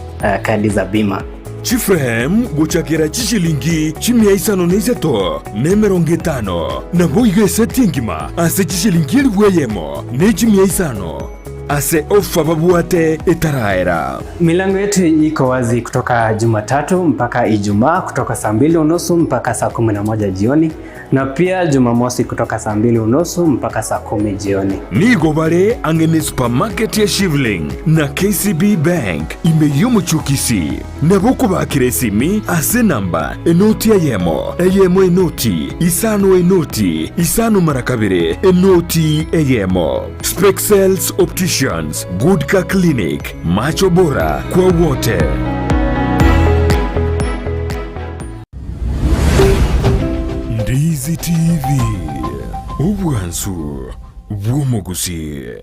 kadi za bima. Chiframe gochakera chishilingi chimia isano na isato na emerongo etano, naboigo eseti engima ase chishilingi elifu eyemo ne chimia isano. Ase ofa babwate etaraera. Milango yetu iko wazi kutoka Jumatatu mpaka Ijumaa kutoka saa mbili unusu mpaka saa 11 jioni na pia Jumamosi kutoka saa mbili unusu mpaka saa 10 jioni. Nigo bare ang'e ne supermarket ya Shivling na KCB Bank ime y'omochie o Kisii. Nabo okobakera esimi ase enamba enoti eyemo, eyemo enoti, isano enoti, isano mara kabere, enoti eyemo. Spexels Opticians, Good Car Clinic, macho bora kwa wote. Ndizi TV, obwansu bw'omogusii.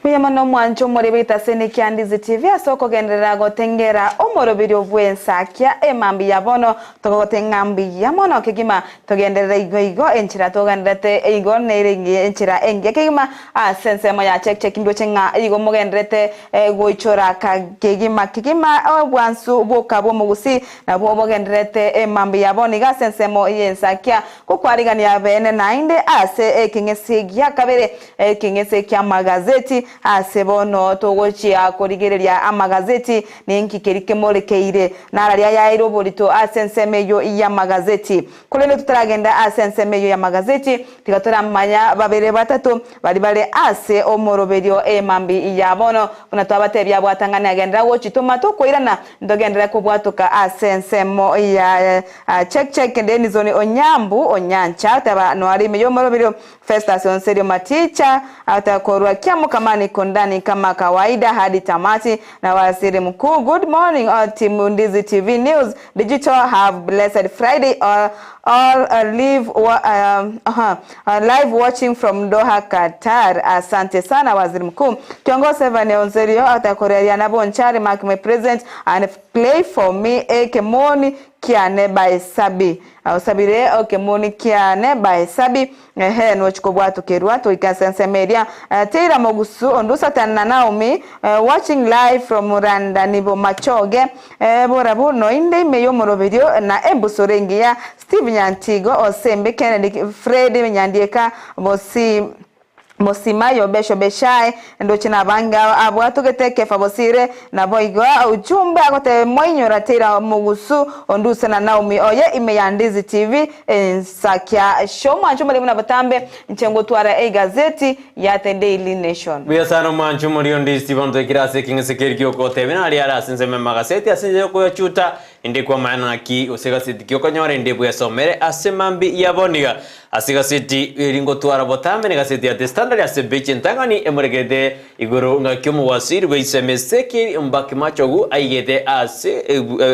Mbuya mono omwancho omore bw'etaseni kia Ndizi TV ase okogenderera gotengera omoroberio bw'ensakia emambia bono Togote ng'a mbuya mono kegima togenderere igo igo enchera togendererete igo nere enchera engiya kegima ase ensemo ya check check ndoche ng'a igo mogendererete goichora kegima kegima obwansu bwoka bw'omogusii nabwo bogendererete emambia bono iga ase ensemo y'ensakia gokwarigania bene naende ase ekeng'ese gia kabere ekeng'ese ki'amagazeti ase bono togochia korigereria amagazeti Ninki keria kemorekeire? Nararia yaeire oborito ase ensemo eyio y'amagazeti. Korende totaragenda ase ensemo eyio y'amagazeti, tiga toramanya babere batato baria bare ase omoroberio emambia ya bono. Buna twabatebia abwatang'ani agenderera gochitoma tokoirana, ntogenderere kobwatoka ase ensemo ya Check check Denison Onyambu Onyancha teba noare ime y'omoroberio Festus Onserio Maticha atakorwa Kiamukama niko ndani kama kawaida hadi tamati na waziri mkuu good morning all team Ndizi TV News Digital have blessed Friday all, all live, wa, uh, uh, uh, live watching from Doha Qatar asante sana waziri mkuu kiongozi Evan Onserio atakoreria na bonchari mark my present and play for me ekemoni kiane by Sabi Osabire okemoni kiane by Sabi ehe nochi kobwatokerwa toika ase ensemo eria Taylor Mogusu onde Satan na Naomi watching live from Randa nibo Machoge borabu noinde ime yomoroberio na embusuro engiya Steve Nyantigo Osembe Kennedy Fred Nyandieka Bosi Mosimayo Besho Beshai ndoche nabange abwatogete Kefa Bosire naboigo ujumbe agoteba moinyora Taylor Mogusu Onduse na Naomi oye ime ya Ndizi TV ensakia show mwancho more buna botambe inche ngotwara egazeti ya The Daily Nation. Mbuya sana omwancho more Ondizi TV ontoikire ase ekeng'ese keria giogotebia naria are ase ensemo y'amagaseti ase enchera yokoyachuta inde kwamanya naki gose egaseti ki okonyora inde bwesomere ase mambi yaboniga Ase egaseti eri ngotwara botambe negaseti ya The Standard ase epeji entang'ani emorekete igoro ng'aki omowasiri bw'eisemo Ezekiel Mbaki Machogu aigete ase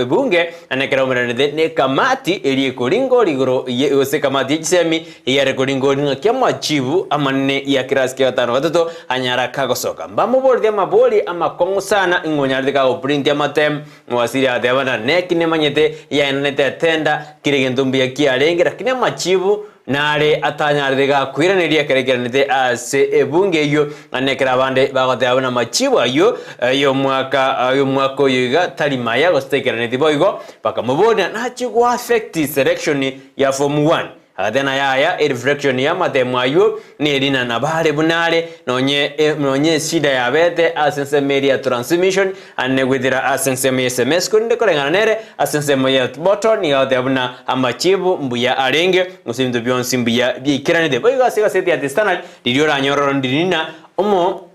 ebunge naende ekero aomeranete nekamati eria ekoringori igoro ye gose ekamati ye chisemi eyare koringori ng'aki amachibu amanene ya kirasi kia gatano gatato anyara kagosoka. Mbamoboretie amabori amakong'u sana ing'o onyarete kagoprinti amatemu Omowasiri agateba, Na neki nimanyete yaenanete etenda, kera egento mbuya kiarenge, lakini amachibu nare atanyarete gakoiraneria ekero aikeranete ase ebunge eyio. Naende ekero abande bagoteba buna amachibu ayio y'omwaka y'omwaka oyo iga tari maya gose taikeraneti boigo, bakamoboria, Nachie goaffect selection ya form one? Agateba yaya, ereflection y'amatemo aywo nerina nabo are buna are, nonye nonye eshida yabete ase ensemo eria ya transmission ande goetera ase ensemo ya sms korende koreng'ana nere ase ensemo ya button nigo agoteba buna amachibu mbuya arenge gose ebinto bionsi mbuya biaikeranete. Boigo ase egaseti ya The Standard riria oranyore oro ndiri ng'a omo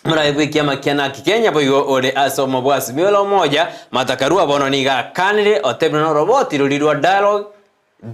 Omoraia bw'ekiama kia Naki Kenya boigo ore ase omobwasi Miola Omoja, Martha Karua bono nigo akanire otebire noroboti roria rwa Dialogue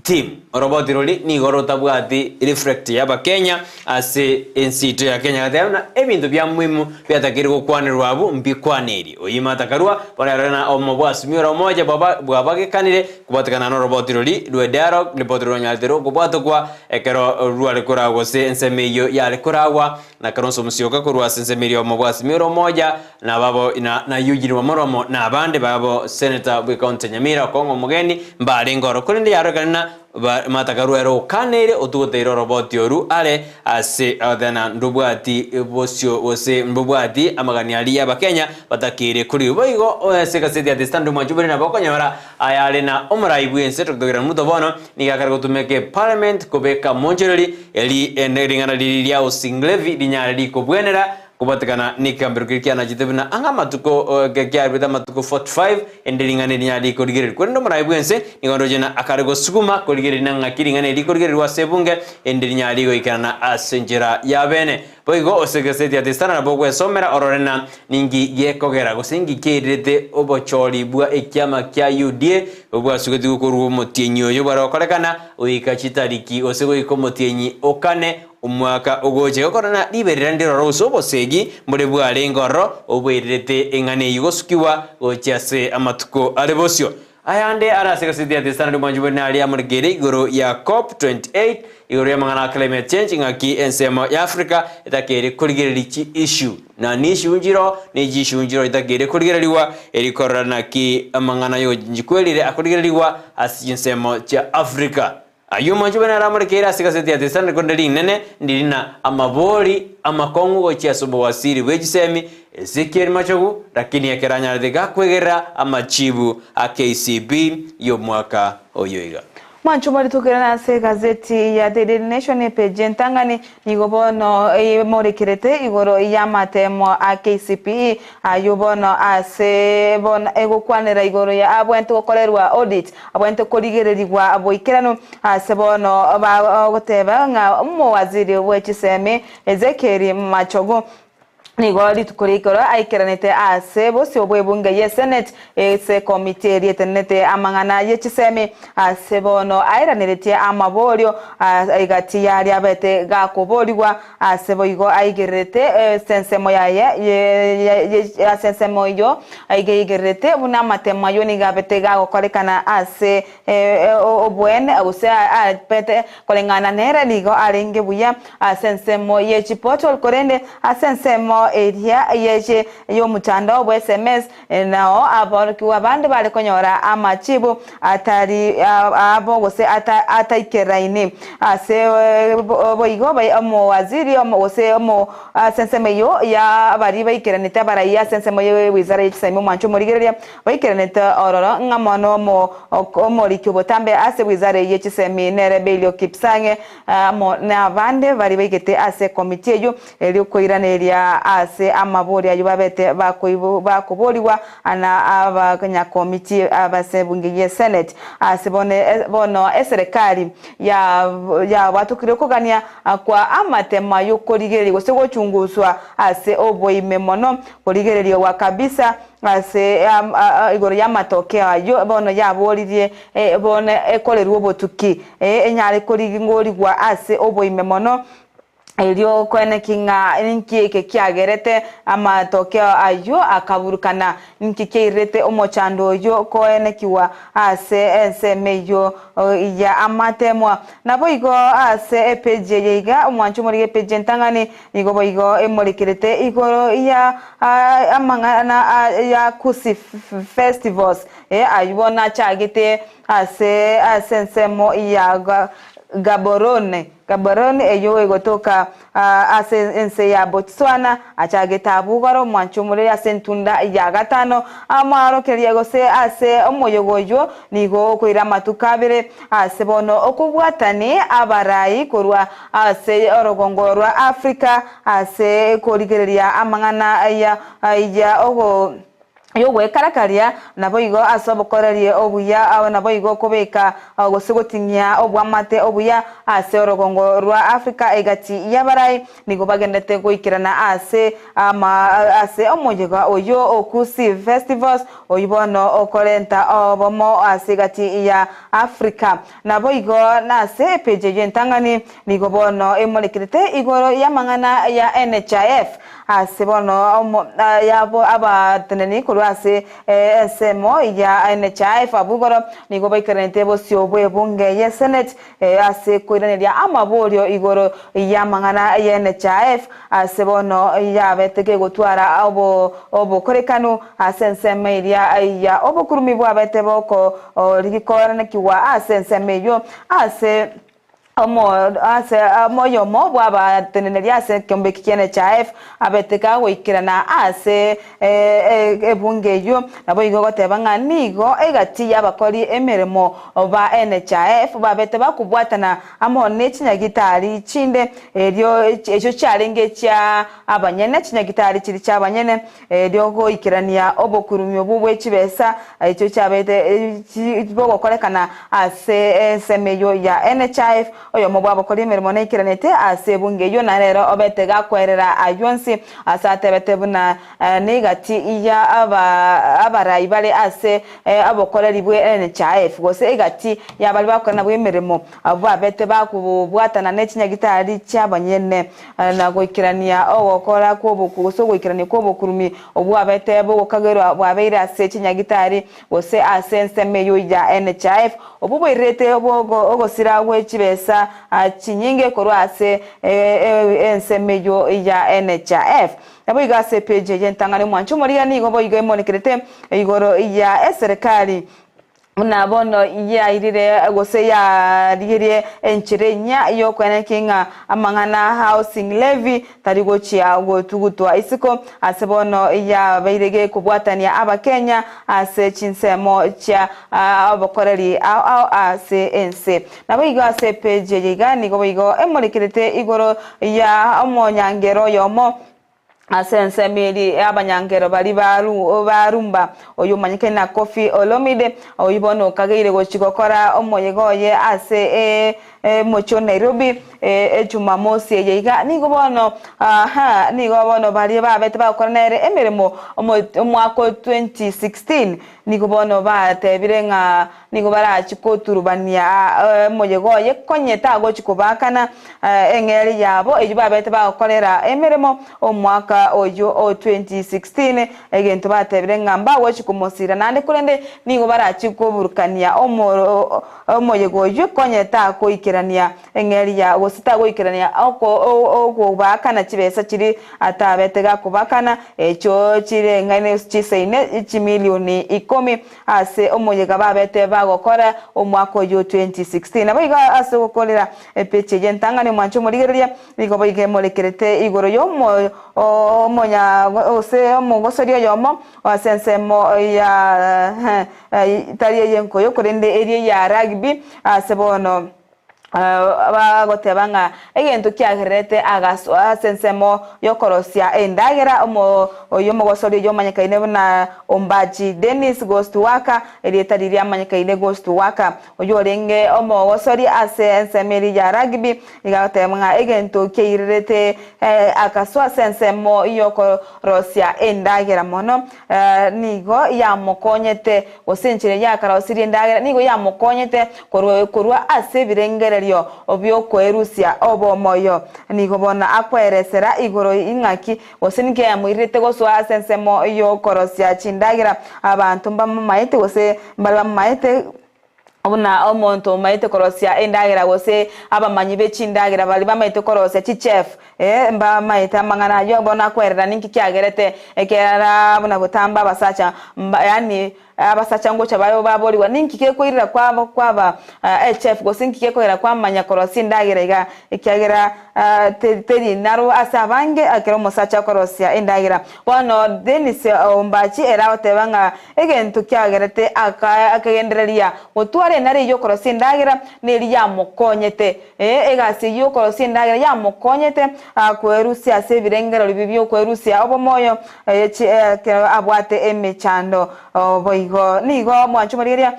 Team. Oroboti roria nigo rotabwati reflect y'Abakenya ase ense yaito ya Kenya agateba buna ebinto bia muhimu biatakeire gokwanerwa abwo mbikwaneri. Oyio Martha Karua bono arore na omobwasi Miola Omoja bwaba bwabagekanire kobwatekana noroboti roria rwe Dialogue ripoti rwanyarete rokobwatokwa ekero rware koragwa gose ensemo eyio yare koragwa Na Kalonzo Musyoka korwa ase ensemo eria omo bwa Azimio la Umoja, na babo na na Eugene Wamalwa amo na abande babo Senator bwe county ya Nyamira Okong'o Omogeni mbarenge oro korende yarorekane na ba Martha Karua ere okaneire otugoteire oroboti oru are ase agoteana ndobwati bosio gose mbobwati amagani aria y'abakenya batakeire korigwa. Boigo ase egaseti ya The Standard omwancho bore nabo okonyora Aya are na omorai bw'ense Doctor William Ruto bono nigo akare gotumeka eparliament kobeka omonchoreri eri ende ring'ana riri ria housing levy rinyare rikobwenera kobatekana nekegambero keria kianachete buna ang'e amatuko kiarwete amatuko 45 ende ring'ana eri rinyare rikorigererwa. Korende omorai bw'ense nigo ndoche na akare gosuguma korigereria na ng'aki ring'ana eri rikorigererwa ase ebunge ende rinyare rigoikerana ase enchera yabene. Boigo ase egeseti ya The Standard nabo ogwesomera orore na Ninki gekogera gose inki kiairerete obochori bwa ekiama kia UDA bwasugetigwe korwa omotienyi oyo bware gokorekana goika chitariki gose goika omotienyi o kane omwaka ogocha? Egokorana riberera ndiroro gose obosegi mbore bwarenge ororo obwairerete eng'ana eyio gosukigwa gochia ase amatuko are bosio. Ayande are ase egaseti ya The Standard omwanchi bore naria amorekeire igoro ya Cop 28 igoro y'amang'ana a climate change ng'aki ensemo ya Africa etakeire korigereria chi issue na ni issue nchiro ne chi issue nchiro itakeire korigereriwa eri korora naki amang'ana y'ogochinkwerire akorigererigwa ase chinsemo chia Africa. Ayio omwanchi bwane aramorekeire ase egaseti ya The Standard korende rinene ndiri na amabori amakong'u gochia ase obowasiri bwe chisemi Ezekiel Machogu lakini ekero anyarete gakwegerera amachibu a KCB y'omwaka oyo iga. Mwancho moritokerane ase egazeti ya The Daily Nation epeji entang'ani nigo bono emorekerete igoro y'amatemo a KCPE ayio bono ase bono egokwanera igoro ya abwenerete gokorerwa audit abwenerete korigererigwa boikeranu ase bono bagoteba ng'a omowaziri bwe chisemi Ezekiel Machogu Nigo rituko ri'igoro aikeranete ase bosio bw'ebunge ye Senate ase ekomiti eria etenenete amang'ana ye chisemi ase bono airaneretie amaborio egati y'aria abete gakoborigwa ase boigo aigererete ase ensemo yaye ase ensemo eyio aigererete buna amatemo ayio nigo abete gagokorekana ase Oboene gose abete koreng'ana nere nigo arenge buya ase ensemo ye chiportal korende ase ensemo eria y'omotandao bwa sms nao aborokigwa bande bare konyora amachibu atari abo gose ataikeraini. Ase boigo omowaziri gose ase ensemo eyio ya baria baikeranete abarai ase ensemo ye wizara ye chisemi omwancho omorigereria Baikeranete ororo ng'a mono omoriki obotambe ase wizara ye chisemi nere Belio Kipsang amo nabande baria baigete ase ekomiti eyio erio koiraneria ase amabori ayio babete bakoborigwa na abanyakomiti abase ebunge ye Senate. Ase bono eserekari yabwatokire okogania kwa amatemo ay'okorigereria gose gochunguswa ase oboime mono korigereriwa kabisa Ase igoro y'amatokeo ayio bono yaboririe, bono ekorerwe obotuki, enyare korigorigwa ase oboime mono, erio koeneki ng'a ninki eke kiagerete amatokeo ayio akaburukana, ninki kiairerete omochando oyio koenekigwa ase ensemo eyio ya amatemwa. Naboigo ase epeji eye iga, omwancho omorige epeji entang'ani, nigo boigo emorekerete igoro ya amang'ana ya Kusi Festivals, ayio bono achagete ase ase ensemo ya Gaborone, Gaborone eyio egotoka ase ense ya Botswana, achagete abwo igoro omwancho omorere ase entunda ya gatano, amoarokererie gose ase omoyega oyio nigo okoira amatuko abere ase bono okobwatani abarai korwa ase orogongo rwa Africa ase korigereria amang'ana ya ogo y'ogwekarakaria, naboigo ase obokoreri obuya, naboigo okobeka gose goting'ia obwamate obuya ase orogongo rwa Africa egati y'abarai nigo bagenderete goikerana ase ama ase omoyega oyio o Kusi Festivals oyio bono okorenta obomo ase egati ya Africa. Naboigo nase epeji eyio entang'ani nigo bono emorekerete igoro y'amang'ana ya NHIF Ase bono yabo abateneni korwa ase ensemo ya NHIF abwo igoro nigo baikaranete bosio bw'ebunge ye Senate ase koiraneria amaborio igoro y'amang'ana ya NHIF ase bono yabete kegotwara obokorekanu ase ensemo eria ya obokurumi bwabete bokorigikoranekigwa ase ensemo eyio ase Ase oyomo bw'abateneneri ase ekeombe eki kiane chia abete kagoikerana ase ebunge eyio, naboigo goteba ng'a nigo egati y'abakori emeremo ba NHIF babete bakobwatana amo ne chinyagitari chinde erio echio chiarenge chia abanyene, chinyagitari chiria chi'abanyene, erio goikerania obokurumi obwo bwe chibesa echio chiabete bogokorekana ase ensemo eyio ya NHIF. Oyomo bw'abakori emeremo naikeranete ase ebunge eyio na rero obete gakwerera ayio onsi ase atebete buna negati ya abarai bare ase obokoreri bwe NHIF gose egati ya baria bakorana bw'emeremo abwo babete bakobwatana ne chinyagitari chi'abanyene. Na goikerania ogokora kw'oboku, gose ogoikerania kw'obokurumi obwabete bogokagerwa bwabeire ase chinyagitari, gose ase ensemo eyio ya NHIF, obwo boirerete ogosira gwe chibesa chinyinge korwa ase ensemo eyio ya NHIF. Naboigo ase epeji eye entang'ani omwancho omorigia nigo boigo emonekerete igoro ya eserekari. Buna bono yairire gose yarigirie enchera enyia y'okoenekia ng'a amang'ana housing levy tari gochia gotugutwa isiko ase bono yabeire gekobwatania abakenya ase chinsemo chia obokoreri ao ao ase ense. Naboigo ase epeji eye iga nigo boigo emorekerete igoro ya omonyangero oyomo Ase ensemo eria y'abanyangero baria ba Rumba, oyio omanyekaine na Koffi Olomide, oyio bono okageire gochia gokora omoyega oye ase omochie o Nairobi Ejumamosi eye iga, nigo bono nigo bono baria babete bagokora nere emeremo omwaka o 2016 nigo bono batebire ng'a Nigo barachie koturubania omoyega oye konye tagochia kobaakana eng'eria yabo eyio babete bagokorera emeremo omwaka oyio o 2016, egento batebire ng'a mbagochia komosira naende korende nigo barachie koburukania omoyega oyio konye tagoikerania eng'eria gose tagoikerania okobaakana chibesa chiria atabete gakobakana echio chireng'aine chisaine chimilioni ikomi. Ase omoyega babete bagokora omwaka oyio 2016. Naboigo ase ogokorera epechi eye entang'ani omwanche omorigereria nigo boigo emorekerete igoro y'omoyo omonya gose omogosori oyomo ase ensemo ya tari eyenkoyo korende eria ya rugby ase bono Bagoteba ng'a egento kiagererete agasoa ase ensemo y'okorosia endagera, oyo omogosori oyio omanyekaine buna Ombachi Dennis Ghost Worker, erieta riria amanyekaine Ghost Worker, oyio orenge omogosori ase ensemo eria ya rugby, nigo agoteba ng'a egento kiairerete agasoa ase ensemo y'okorosia endagera mono nigo yamokonyete Gose enchera eyio akarosirie endagera nigo yamokonyete korwa ase ebirengererio bi'okoerusia obomoyo. Nigo bono akweresera igoro ing'aki gose ninki yamoirerete gosoa ase ensemo y'okorosia chindagera. Abanto mbamamaete gose mbare bamamaete buna omonto omaete korosia endagera gose abamanyi be chindagera baria bamaete korosia chichef. Ee, mbamaete amang'ana ayio, bono akwerera ninki kiagerete ekiagera buna botambe abasacha mba yaani. Abasacha ngocha baye baborigwa, Ninki gekoirera kwabo kwaba echef, gose inki gekoira kwamanya korosia endagera iga? Ekiagera teri naro ase abange ekero omosacha akorosia endagera. Bono Dennis Ombachi ere agoteba ng'a egento kiagerete akagendereria gotwara enara eyio yokorosia endagera neri yamokonyete. Ee, egasi eyio yokorosia endagera yamokonyete kwerusia ase ebirengererio bibi bi'okwerusia obomoyo ekero abwate emechando. Boigo nigo mwanche omorigereria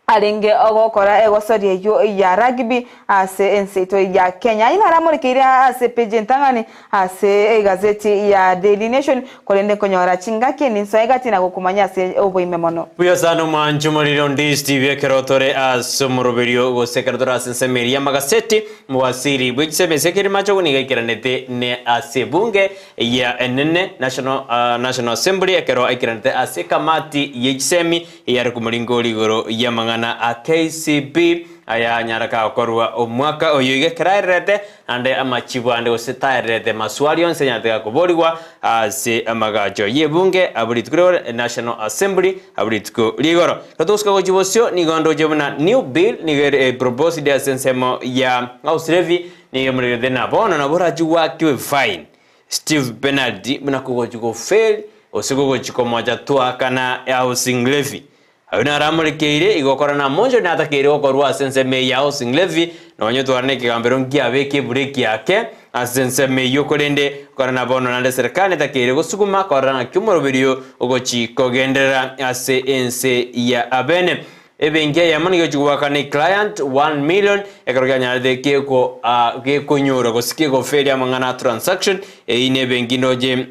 arenge ogokora egosori eyio ya rugby ase ense yaito ya Kenya. Ayio naro amorekeire ase epeji entang'ani ase egazeti ya Daily Nation, korende nkonyora chingaki ninsoe egati na gokomanya ase oboime mono. Buya sana omwancho moriri onde Steve ekero tore ase omoroberio gose ekero tore ase ensemo eria y'amagaseti mowasiri bwe chisemi ase ekerima chogo nigo aikeranete ne ase ebunge ya enene National, National Assembly ekero aikeranete ase ekamati ye chisemi Eyare komoringori igoro y'amang'ana a KCB ayanyara kagokorwa omwaka oyo iga ekero aererete ande amachibu ande gose taererete maswali onsi anyarete gakoborigwa ase amagacho y'ebunge abwo rituko rigoro National Assembly abwo rituko rigoro. Ekero togosuka gochia bosio nigo ndoche buna new bill nigo ere proposed ase ensemo ya House Levy nigo emoregerete na bono nabo orachie gwakiwe fine Steve Bernard buna kogochi go fail gose kogochi komocha toakana housing levy. Ayio naro amorekeire igo okora na monchori natakeire gokorwa ase ensemo eye ya housing levy nonye otware na ekegambero nkiabeke ebureki ake ase ensemo eyio korende okora na bono naende serikali netakeire gosuguma korora ng'aki omoroberio ogochi kogenderera ase ense ya abene. Ebenki eyemo nigo egochia goakana eclient 1 million ekero kianyarete geko gekonyora gose kegoferia amang'ana a transaction eyio ne ebenki ndoche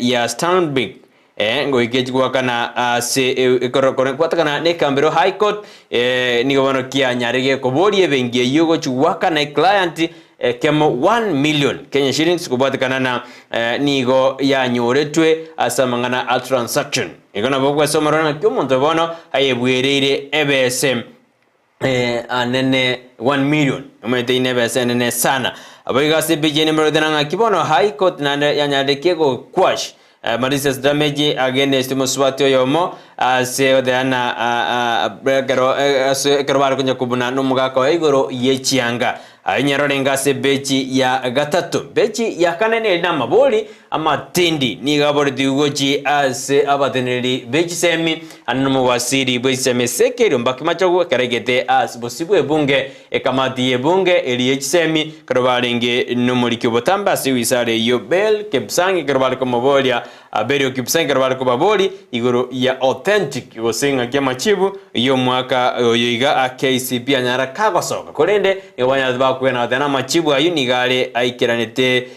ya Stanbic ngoika echi goakana ase ekero kwatakana ne ekambero High Court nigo bono kianyare gekoboria ebenki eyio egochia goakana eclient ekemo 1 million Kenya shillings kobwatekana na nigo yanyoretwe ase amang'ana a transaction. Igo nabo ogwesoma rore ng'aki omonto bono ayebwereire ebese anene 1 million omanyete ine ebese enene sana. Aboigo ase epeji eye nimororete na ng'aki bono High Court naende yanyarire ki goquash malicious damage against omosubati oyomo ase goteana ekero ase ekero bare konya kobuna nomogaka oye igoro yechianga. Aye nyarorenge ase ebechi ya gatato. Bechi ya kane neri namabori amatindi nigo aboretigwe gochia ase abateneneri be chisemi ande nomobasiri bwe chisemi Ezekiel Ombaki Machogu ekero aigete ase bosio bw'ebunge ekamati y'ebunge eria ye chisemi ekero barenge nomoriki obotambe ase wisara eyio Bell Kipsang ekero bare komoboria Aberio Kipsang ekero bare kobaboria igoro ya authentic gose ng'aki amachibu y'omwaka oyo iga a KCB anyara kagosoka korende nigo banyarete bakwegena goteba namachibu ayio nigo are aikeranete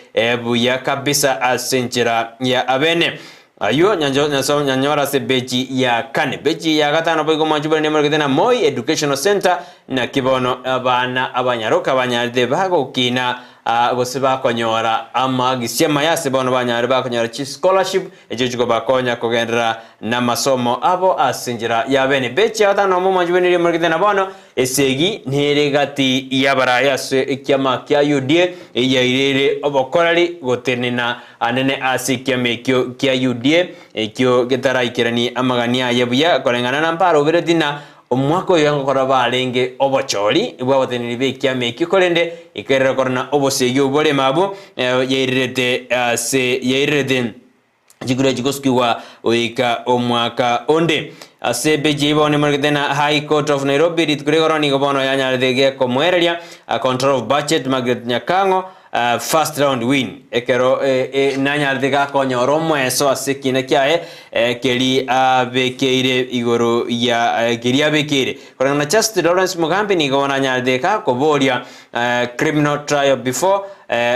buya kabisa ase enchera ya abene. Ayio nyanyore ase bechi ya kane. Bechi ya gatano boigo mwanche bore nemoregete na Moi Educational Centre naki bono abana abanyaroka banyarete bagokina gose bakonyora amagisi amaya ase bono banyare bakonyora chischolarship echio chikobakonya kogenderera namasomo abo ase enchera ya bene. Bechi ya gatano omo mwanche bore nemoregete na bono Esegi nere gati y'abarai ase ekiama kia UDA eyairire obokoreri gotenena anene ase ekiama ekio kia UDA ekio getaraikeranie amagani aye buya koreng'ana na mbarobereti na omwaka oyo ngokora barenge obochori bw'abateneneri b'ekiama ekio korende ekerera korona obosegi oboremo abwo yairirete ase yairirete Chikura chigosukigwa goika omwaka onde. Ase epeji eyio bono emorekete na High Court of Nairobi rituko rigoro nigo bono yanyarete gekomoereria Controller of Budget Margaret Nyakang'o first round win ekero nanyarete gakonyora omoeso ase ekina kiaye keri abekeire igoro ya keri abekeire. Koreng'ana na Justice Lawrence Mugambi nigo bono anyarete gakoboria Criminal trial before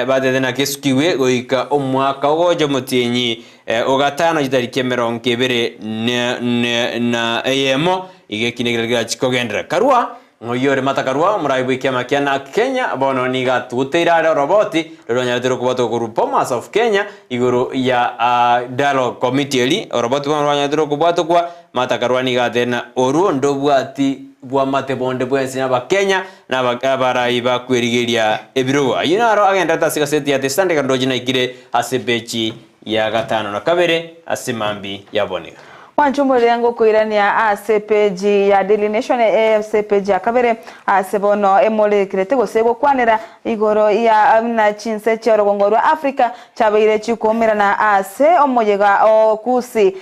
batete naki esukigwe goika omwaka ogocha omotienyi o gatano chitariki emerongo ebere na eyemo iga ekina ekero kerachi kogenderera. Karua ng'oyio ore matakarua omorai bw'ekiama kia Narc Kenya bono nigo atuguteire are oroboti roronyarete rokobwatwa korwa Bomas of Kenya igoro ya Dialogue Committee eri oroboti bono rwanyarete rokobwatokwa Matakarua nigo atebire na orwo ndobwati bw'amate bonde bwensi n'Abakenya na abarai bakwerigeria ebirogo. Ayio naro agendererete ase egaseti ya The Sunday ekero ndoche naikire ase epeji ya gatano na kabere ase mambi ya boniga. Mwanchumorire ngokoirania ase epeji ya Daily Nation ase epeji ya kabere ase bono emorekerete gose gokwanera igoro ya buna chinse chi'orogongo rwa Africa chiabeire chikoumerana ase omoyega o Gusii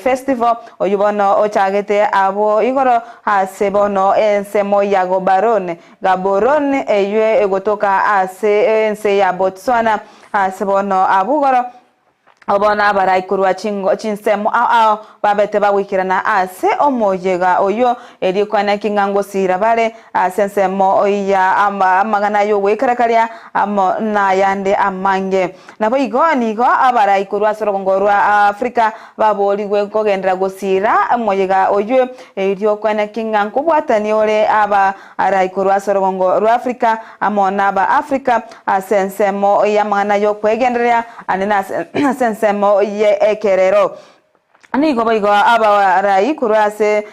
Festival oyio bono ochagete abwo igoro ase bono ensemo ya Gobarone Gaborone eyio egotoka ase ense ya Botswana ase bono abwo igoro Bono abarai korwa chinsemo ao ao babete bagoikerana ase omoyega oyio, erio kwanaki ng'a ngosiira bare ase ensemo ya amang'ana y'ogwekarakaria amo nayande amange. Naboigo nigo abarai korwa ase orogongo rwa Afrika baboorigwe kogenderera gosiira omoyega oyio, erio kwanaki ng'a nkobwatania ore abarai korwa ase orogongo rwa Afrika amo naba Afrika Ase ensemo y'amang'ana y'okwegendereria ande nase ensemo y'ekerero. Nigo boigo abarai korwa ase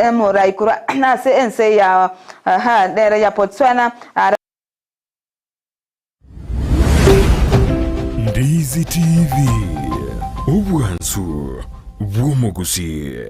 omorai korwa ase ense ya nere ya Botswana. Ndizi TV, obwansu bw'omogusii.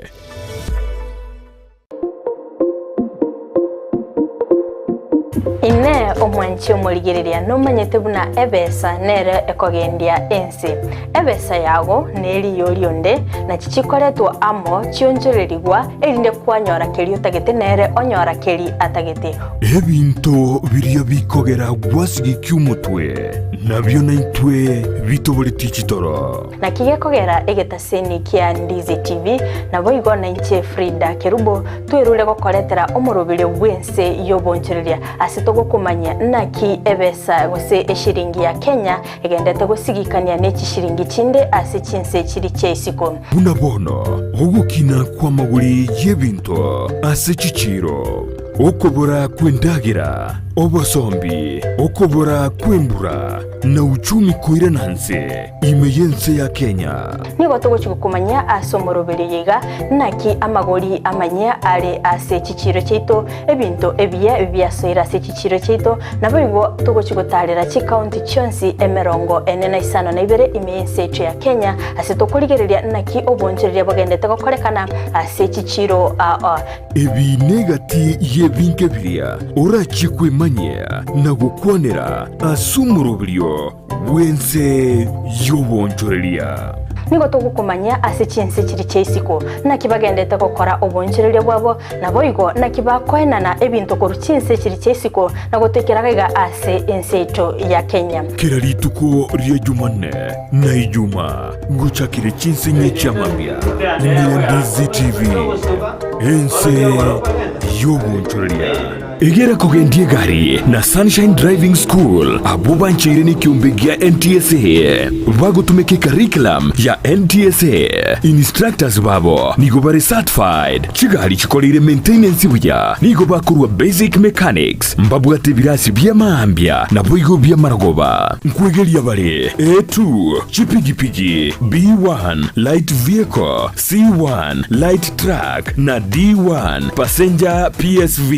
Inee! Omwanchi omorigereria nomanyete buna ebesa nere ekogendia ense? Ebesa yago neriyo rionde, nachi chikoretwa amo chionchorerigwa, erinde kwanyora keria otagete nere onyora keria atagete. Ebinto biria bikogera gwasigikia omotwe, nabio naintwe bitoboretie chitoro. Naki gekogera egetaseni kia Ndizi TV, naboigo nainche Frida Kerubo twerure gokoretera omoroberio bw'ense y'obonchoreria ase togokomanyia naki ebesa gose eshiringi ya Kenya egendete gosigikania ne chishiringi chinde ase chinse chiri chia isiko. Buna bono ogokina kw'amagori y'ebinto ase chichiiro, okobora kw'endagera, obosombi, okobora kw'embura, na uchumi koirana nse. Ime y'ense ya Kenya. Nigo togochia gokomanyia ase omoroberio oyo iga, naki amagori amanyia are ase chichiiro chiaito, ebinto ebiya biasoire ase chichiiro chiaito, naboigo togochia gotaarera chikaunti chionsi emerongo ene na isano na ibere ime y'ense yaito ya Kenya, ase tokorigereria naki obonchoreria bogendete gokorekana ase chichiiro aa. Ebi negati y'ebinto ebiria orachie kwemanyia na gokwanera ase omoroberio bw'ense y'obonchoreria. Nigo togokomanyia ase chinse chiria chia isiko, naki bagendete gokora obonchoreria bwabo, naboigo naki bakoenana ebinto korwa chinse chiria chia isiko na gotoikera gaiga ase ense yaito ya Kenya. Kera rituko ria Jumanne na Ijuma ngochakire chinsinye chi'amambia ime ya Ndizi TV, ense y'obonchoreria. Egera kogendia egari na Sunshine Driving School abwo bancheire nekiombe gia NTSA bagotumeka ecurriculum ya NTSA. Instructors babo nigo bare certified, chigari chikoreire maintenance buya, nigo bakorwa basic mechanics, mbabwate ebirasi bi'amaambia naboigo bi'amarogoba. Nkwegeria bare A2, chipigipigi, B1, light vehicle, C1, light truck, na D1, passenger PSV.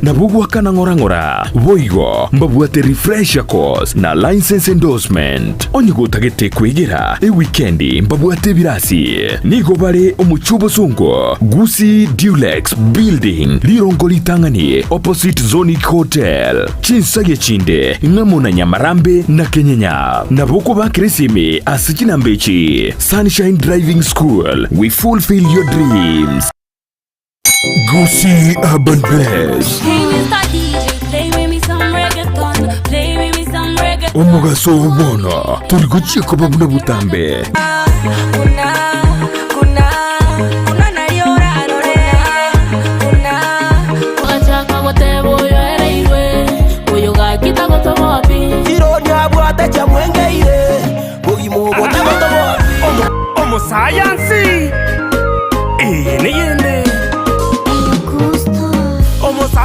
Nabwo goakana ng'ora ng'ora. Boigo mbabwate refresher course na license endorsement. Onye gotagete kwegera ewikendi mbabwate ebirasi. Nigo bare omochie obosongo, Gusii Dulux Building, rirongo ritang'ani opposite Zonic Hotel. Chinsagia chinde ng'amo na Nyamarambe na Kenyenya. Nabo okobakera esimi ase chinamba echi, Sunshine Driving School, we fulfill your dreams. Gusii Urban Blaze. Hey, Mr. DJ, play with me some reggaeton. Play with me some reggaeton. Omogaso oo bono tori gochia koba buna botambe. Omosayansi eye neyende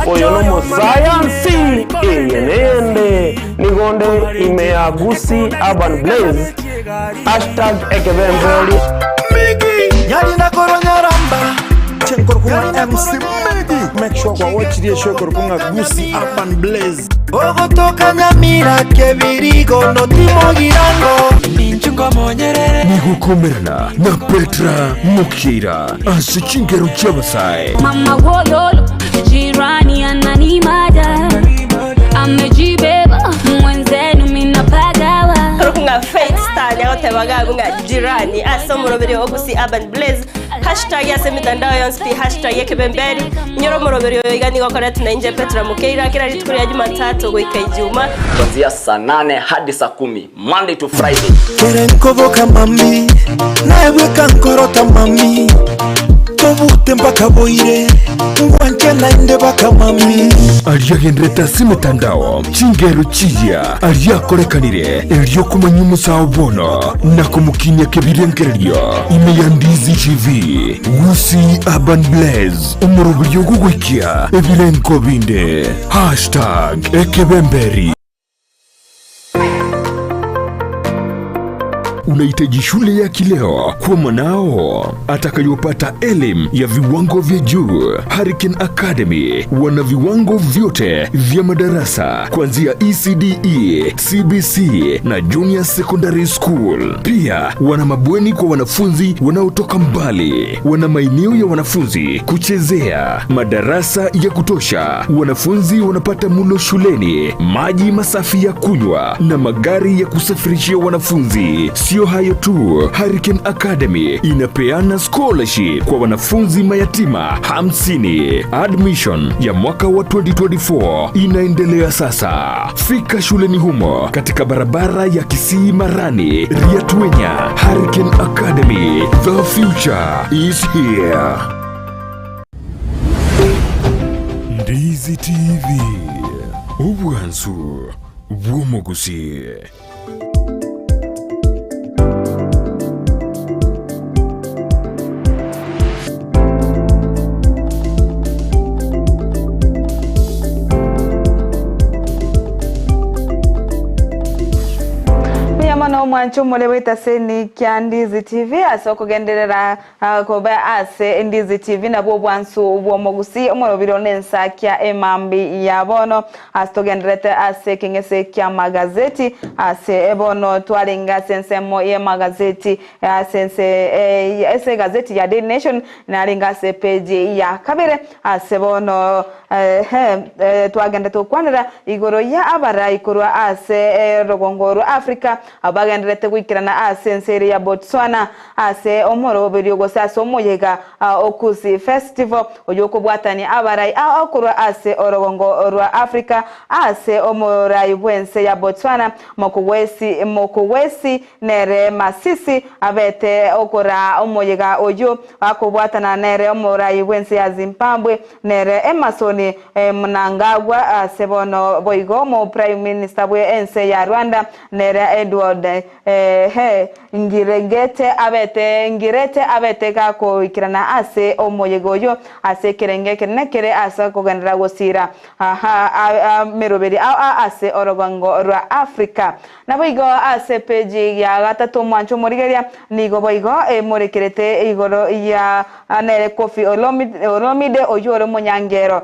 Oyo nomosayansi eye neyende nigo nde ime ya Gusii Urban Blaze hashtag ekebembori. Nyarina korwa Nyaramba. Nkorokwa ng'a MC Medi. Make sure kwawochirie eshow ekorokwa ng'a Gusii Urban Blaze. Ogotoka Nyamira kebirigo notimogirango Ninchu nkomonyerere Nigokomerana na Petra Mukiira ase chingero chi'abasae. Mama wololo, jirani ananimada, amejibeba mwenzenu minapagawa. Ng'a Faith Star niagoteba iga abwo ng'a jirani ase omoroberi o Gusii Urban Blaze Hashtag ase emitandao yonsi pi hashtag ekebemberi. Inyora omoroberi oyo iga nigo okoretwe na inche Petra Mokeira kera rituko ria Jumatatu goika Ijuma. Kuanzia saa nane hadi saa kumi Monday to Friday. Kere nkoboka mami, naye bweka nkorota mami, tobute mpaka boire, ngwanche naende baka mami. Aria agenderete ase emetandao, chingero chiya aria akorekanire, erio komanya omosao bono na komokinia kebirengererio ime ya Ndizi TV, Gusii Urban Blaze, omoroberio ogogoikia ebirengo binde. Hashtag Ekebemberi. Unahitaji shule ya kileo kwa mwanao atakayopata elimu ya viwango vya juu. Hurricane Academy wana viwango vyote vya madarasa kuanzia ECDE, CBC na Junior Secondary School. Pia wana mabweni kwa wanafunzi wanaotoka mbali, wana maeneo ya wanafunzi kuchezea, madarasa ya kutosha, wanafunzi wanapata mulo shuleni, maji masafi ya kunywa na magari ya kusafirishia wanafunzi. Sio hayo tu, Hurricane Academy inapeana scholarship kwa wanafunzi mayatima 50. Admission ya mwaka wa 2024 inaendelea sasa. Fika shuleni humo katika barabara ya Kisii Marani, Riatuenya. Hurricane Academy, the future is here. Ndizi TV, obwansu bw'omogusi. Mbuya mono omwancho omore bw'etaseni kia Ndizi TV ase okogenderera koba ase Ndizi TV nabwo obwansu bw'omogusii omorobiri one ensakia emambi ya bono ase togendererete ase ekeng'ese ki'amagazeti ase bono twarenge ase ensemo y'emagazeti ase ense ase egazeti ya Daily Nation narenge ase epeji ya kabere ase bono ehe twagenderete gokwanera igoro ya abarai korwa ase rogongo rwa Africa Abwo bagendererete goikerana ase ense ere ya Botswana ase omoroberio gose ase omoyega o Kusi Festival oyio okobwatania abarai ao korwa ase orogongo rwa Africa ase omorai bw'ense ya Botswana Mokgweetsi Mokgweetsi nere Masisi abete okoraa omoyega oyio akobwatana nere omorai bw'ense ya Zimbabwe nere Emmerson Mnangagwa ase bono boigo omo Prime Minister bwe ense ya Rwanda Nere Edward eeh Ngiregete abete Ngirete abete gakoikerana ase omoyega oyio ase ekerenge ekenene kere ase okogenderera gosiira aha ameroberi ao ase orogongo rwa Africa. Naboigo ase epeji ya gatato omwancho omorigereria nigo boigo emorekerete igoro ya nere Koffi Olomide oyio ore omonyangero.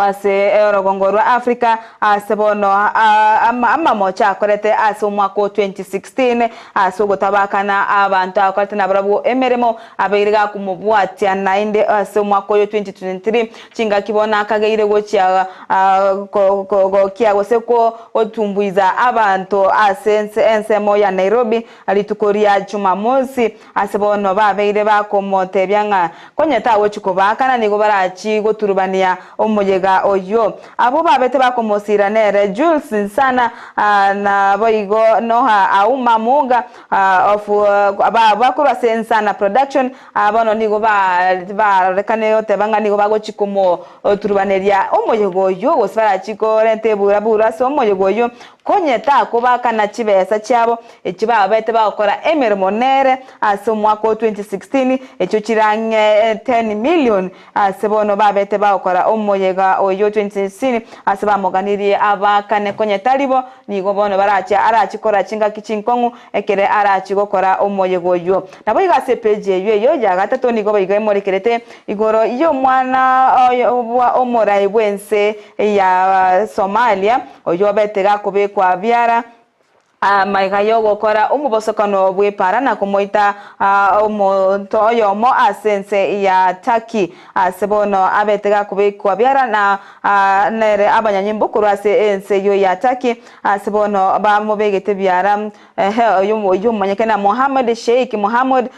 Ase orogongo rwa Africa ase bono amamocho akorete ase omwaka o 2016 ase ogotabakana abanto akorete nabarabwo emeremo abeire gakomobwatia naende ase omwaka oyo 2023 chingaki bono akageire gochia gokia gose gotumbuiza abanto ase ensemo ya Nairobi rituko ria Jumamosi Ase bono babeire bakomotebia ng'a konya tagochia kobaakana, nigo barachie goturubania omoyega oyio. Abwo babete bakomosiira nere Jules Nsana, naboigo Noah Auma Muga of bakorwa ase Nsana Production. Bono nigo barorekane goteba ng'a nigo bagochia komoturubaneria omoyega oyio, gose barachie korenta eburaburu ase omoyega oyio, konya takobaakana chibesa chiabo Echio babete bagokora emeremo nere ase omwaka o 2016, echio chire ang'e 10 million ase bono babete bagokora omoyega omwaka oyo 2016 ase bamoganirie abaakane konye tari bo nigo bono barache arachi kora chingaki chinkong'u ekere arachi gokora omoyega oyio. Naboigo ase epeji eyio eyio ya gatato nigo boigo emorekerete igoro y'omwana bwa omorai bw'ense ya Somalia oyio obete gakobekwa biara Amaiga y'ogokora omobosokano bw'epaara na komoita omonto oyomo ase ense ya Turkey. Ase bono abete gakobekwa biara na nere abanyanyimbo korwa ase ense eyio ya Turkey. Ase bono bamobegete biara ehe oyio omonyeke na Mohammed Sheikh Mohamud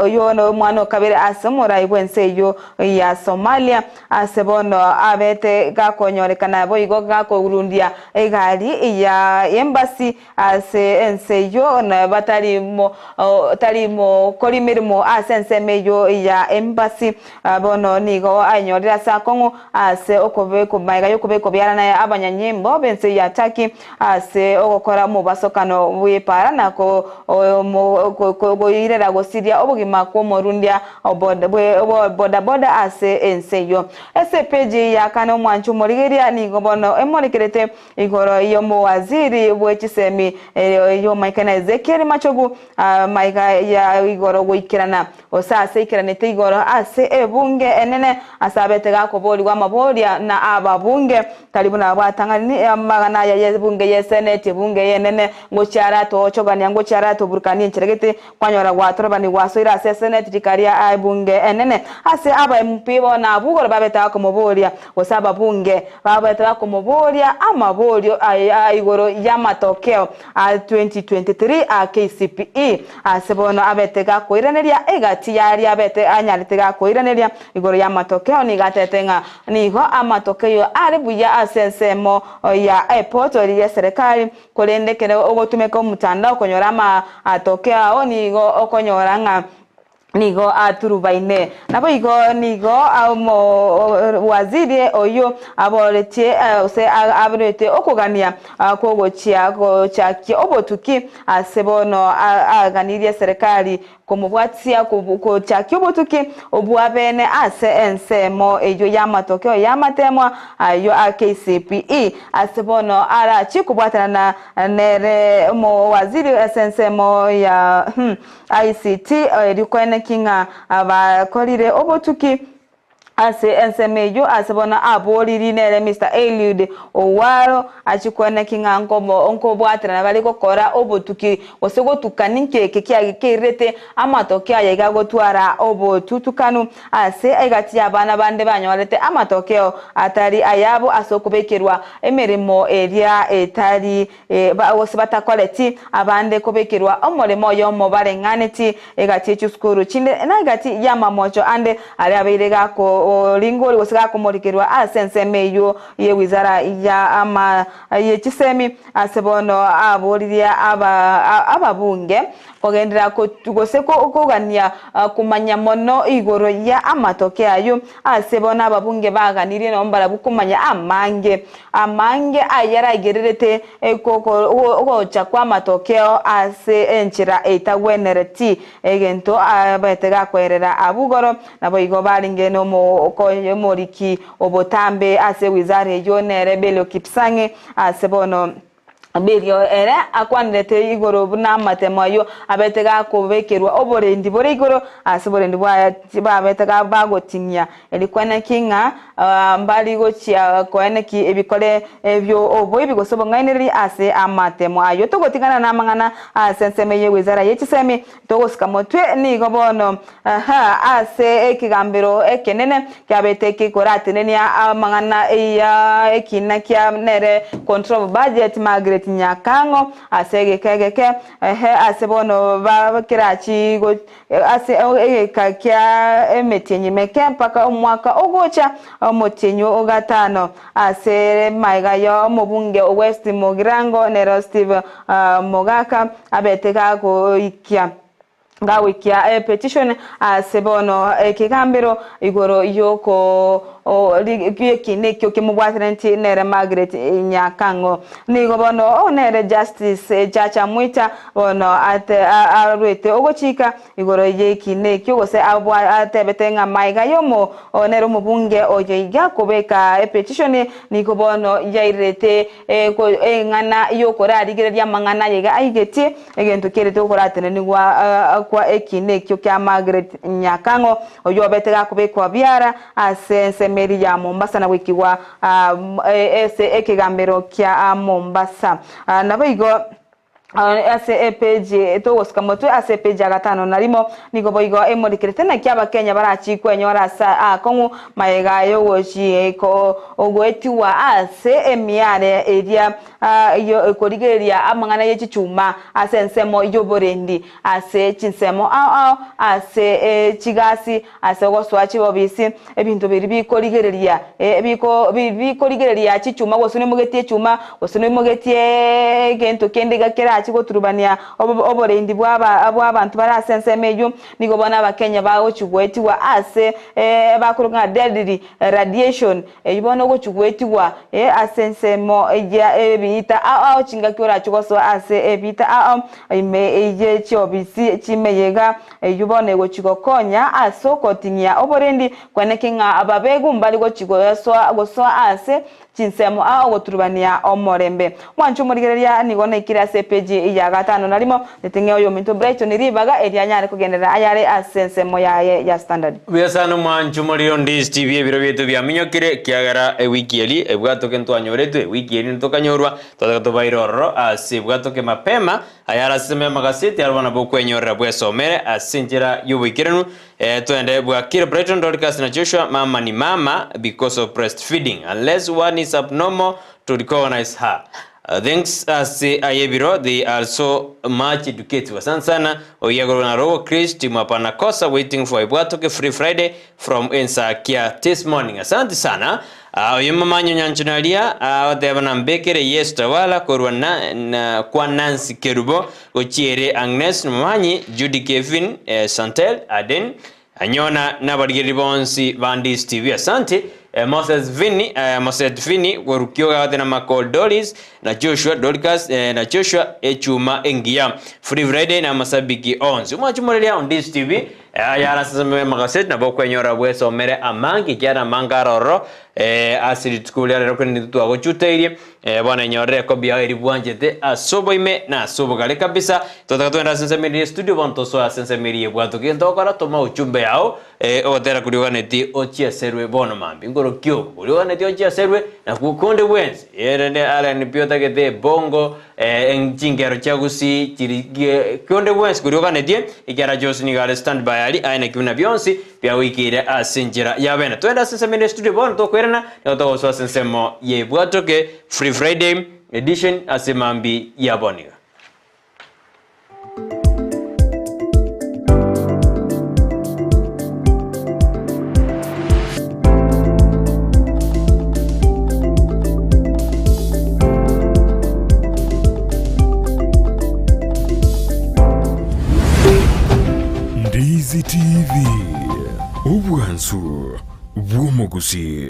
oyio nomwana o kabere ase omorai bw'ense eyio ya Somalia. Ase bono abete gakonyorekana boigo gakorundia egari ya embassy ase ense eyio na batari mo tari mokori meremo ase ensemo eyio ya embassy. Bono nigo ainyorire ase akong'u ase okobekwa magega y'okobekwa biara na abanyanyimbo b'ense ya Turkey ase ogokora omobasokano bw'epaara na koirera gosiria obogima kw'omorundia bodaboda ase ense eyio. Ase epeji ya kane omwancho omorigeria nigo bono emorekerete igoro y'omowaziri bwe chisemi y'omoika na Ezekiel Machogu maiga ya igoro goikerana gose ase aikeranete igoro ase ebunge enene ase abete gakoborigwa amaboria na ababunge Tari buna abwatang'ani amagana aya y'ebunge y'eseneti, ebunge eye enene, ngochia aratochogania, ngochia aratoburukania enchera gete, kwanyora gwatorobanigwa asoire ase eseneti rikaria ebunge enene. Ase aba MP bono abwo igoro babete bakomoboria, gose ababunge babete bakomoboria amaborio aya igoro y'amatokeo a 2023 a KCPE. Ase bono abete gakoiraneria egati yaria abete anyarete gakoiraneria Igoro y'amatokeo nigo atete ng'a nigo amatokeo are buya ase ensemo ya epoto y'eserekari, korende ekero ogotumeka omotandao konyora amatokeo ao nigo okonyora ng'a nigo aturubaine. Naboigo nigo omowaziri oyio aboretie gose aberete okogania kw'ogochia gochakia obotuki ase bono aganirie eserekari Komobwatia gochakia obotuki obw'abeene ase ensemo eyio y'amatokeo y'amateemwa ayio a KCPE. Ase bono arachie kobwatana na nere omowaziri ase ensemo ya ICT erio koeneki ng'a bakorire obotuki Ase ensemo eyio ase bono aboriri nere Mister Eliud Owaro achie koeneki ng'a nkobwaterana bare gokora obotuki gose gotukani nki eke kiagekeirete amatokeo aya iga gotwara obotutukanu ase egati y'abana bande banyorete amatokeo atari ayabo ase okobekerwa emeremo eria etari gose batakoreti abande kobekerwa omoremo oyomo bareng'aneti egati ye chisukuru chinde na egati y'amamocho ande aria abeire gakoringorigwa gose gakomorikerwa ase ensemo eyio ye wizara ya ama ye chisemi. Ase bono aboririe aba ababunge kogenderera gose kogania komanya mono igoro ya amatoke ayio. Ase bono ababunge baganirie nabo mbarabwo komanya amange amange ayaraigererete ogocha kw'amatokeo ase enchera etagwenereti, egento abete gakoerera abwo igoro. Naboigo barenge nomoriki obotambe ase ewizara eyio nere Belio Kipsang, ase bono Belio ere akwanerete igoro buna amatemo ayio abete gakobekerwa oborendi bore igoro ase oborendi bwaye babete bagoting'ia Erikwana ki ng'a mbari gochia koeneki ebikore bi'oboibi gose obong'ainereria ase amatemo ayio? Togotigana namang'ana ase ensemo eye y'ewizara ye chisemi togosika motwe nigo bono ase ekegambero ekenene kiabete kekoratenenia amang'ana ya ekina kia nere Control of Budget Margaret Nyakang'o ase egeka egeke ase bono bakerachi Ase egeka kia emetienyi meke mpaka omwaka ogocha, omotienyi o gatano, ase magega y'omobunge o West Mugirango nero Steve Mogaka abete gagoikia gagoikia epetition ase bono ekegambero igoro y'oko. Eki nekio kimobwateraneti nere Margaret Nyakang'o. Nigo bono nere Justice Chacha Mwita bono arwete ogochika igoro y'eki nekio gose atebete ng'a maiga y'omo nere omobunge oyo iga kobeka epetition nigo bono yairerete eng'ana y'okorarigereria amang'ana aye iga aigetie egento kerete okoratenenigwa kwa eki nekio kia Margaret Nyakang'o oyio obete gakobekwa biara ase ensemo eria ya Mombasa na goikigwa ase ekegambero kia Mombasa. Naboigo ase epeji togosika motwe ase epeji ya gatano na rimo nigo boigo emorikerete naki abakenya barachie kwenyora ase aakong'u magega yogochie goetigwa ase emiare eria korigereria amang'ana ye chichuma ase ensemo y'oborendi ase chinsemo ao ao ase chigasi Ase ogosoa chibobisi, ebinto biria bikorigereria bikorigereria chichuma, gose noimogetie echuma, gose noimogetie egento kende iga kerache goturubania oborendi bw'abanto bare ase ensemo eyio, nigo bono Abakenya bagochia goetigwa ase bakoroka ng'a deadly radiation, eyio bono ogochia goetigwa ase ensemo ya ebiita ao ao chingaki orache gosoa ase ebiita ao ime ye chiobisi chimeyega. Eyio bono egochia gokonya ase ogotinyia oborendi kweneki ng'a ababegu mbari gochia gosoa ase chinsemo aa ogoturubania omorembe. Mwanche omorigereria nigo naikire ase epeji ya gatano na rimo, niting'e oyominto Brighton ribaga erio anyare kogenderera ayare ase ensemo yaye ya Standard. Buya sana omwanche omoriri onde Steve ebiro biaito biaminyokire ekiagera ewiki eri ebwatoke ntwanyoretwe ewiki eri ntokanyorwa twataka tobaire ororo ase ebwatoke mapema Ayare ase ensemo y'amagaseti arabwo nabo okwenyorera bwesomere ase enchera y'oboikeranu. Twende bwakire Brighton, Dorcas na Joshua, mama ni mama because of breastfeeding unless one is abnormal to recognize her. Thanks ase aye ebiro they are so much educated. Asante sana oiyagorwe na Robo Chris timu hapana kosa waiting for Ibwatoke free Friday From Ensakia this morning. Asante sana. Ah, oyo mamanyo nyanchonaria agoteba na mbekere Yesu tawala korwa na, na kwa Nancy Kerubo gochiere Agnes Momanyi, Judy Kevin, eh, Chantel Aden Anyona nabarigereri bonsi ba Ndisi TV. Asante. Eh, Moses Vini, eh, Moses Vini gorukioga agoteba na Makol Doris na Joshua Dorcas eh, na Joshua echuma engiya. Free Friday na amasabiki onsi. Omwachumoreria Ndisi TV. Ayare ase ensemo y'amagaseti nabo okwenyora bwesomere amange, ekiagera amange are ororo ase rituko riria rero korende intwe twagochuteirie. Bono enyorere ekobi yao eria bwanchete ase oboime na ase obogare kabisa. Totaka togende ase ensemo eria ye studio bono tosoe ase ensemo eria y'ebwato. Gento ogokora toma ujumbe yao ogotera koria oganetie ochieserwe bono mambia. Nkorokia oko koria oganetie ochieserwe nakwo konde bwensi erende R&B otagete bongo Chingero chia gusii chiri konde gwensi koria oganetie, ekiagera Jose nigo are stand by aria aye naki buna bionsi biagoikeire ase enchera ya bene. Twende ase ensemo ende studio bono tokoirana, nigo togosoa ase ensemo y'Ebwatoke Free Friday edition ase mambi ya boniga. Ndizi TV, obwansu bw'omogusii.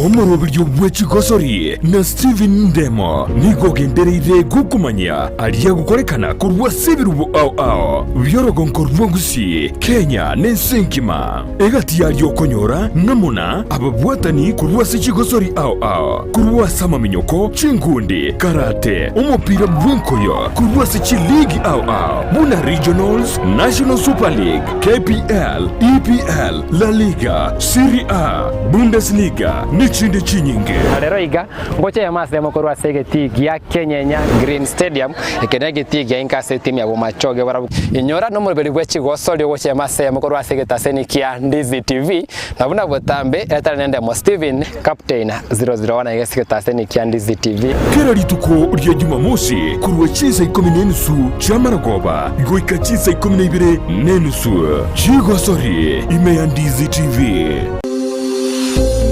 Omoroberio bwe chigosori na Stephen Ndemo nigo ogendereire gokomanyia aria agokorekana korwa ase ebirubo ao ao bi'orogonko rwa Gusii, Kenya na ense engima. Egati yaria okonyora ng'amuna ababwatani korwa ase chigosori ao ao, korwa ase amaminyoko, chinkundi, karate, omopira bw'enkoyo, korwa ase chiligi ao ao buna Regionals, National Super League, KPL, EPL, La Liga, Serie A, Bundesliga, nechinde chinyinge. Na rero iga, ngocha eyemo ase eyemo korwa ase egetii gia Kenyenya Green Stadium, eke negetii gia inka ase etimu ya Bomachoge barabwo. Inyora nomoroberi bwe chigosori ogocha eyemo ase eyemo korwa ase egetaseni kia Ndizi TV, na buna botambe etari nendemo Stephen Captain 001 iga ase egetaseni kia Ndizi TV. Kera rituko ria Jumamosi korwa chinsa ikomi na enusu chi'amarogoba goika chinsa ikomi na ibere na enusu chigosori ime ya Ndizi TV.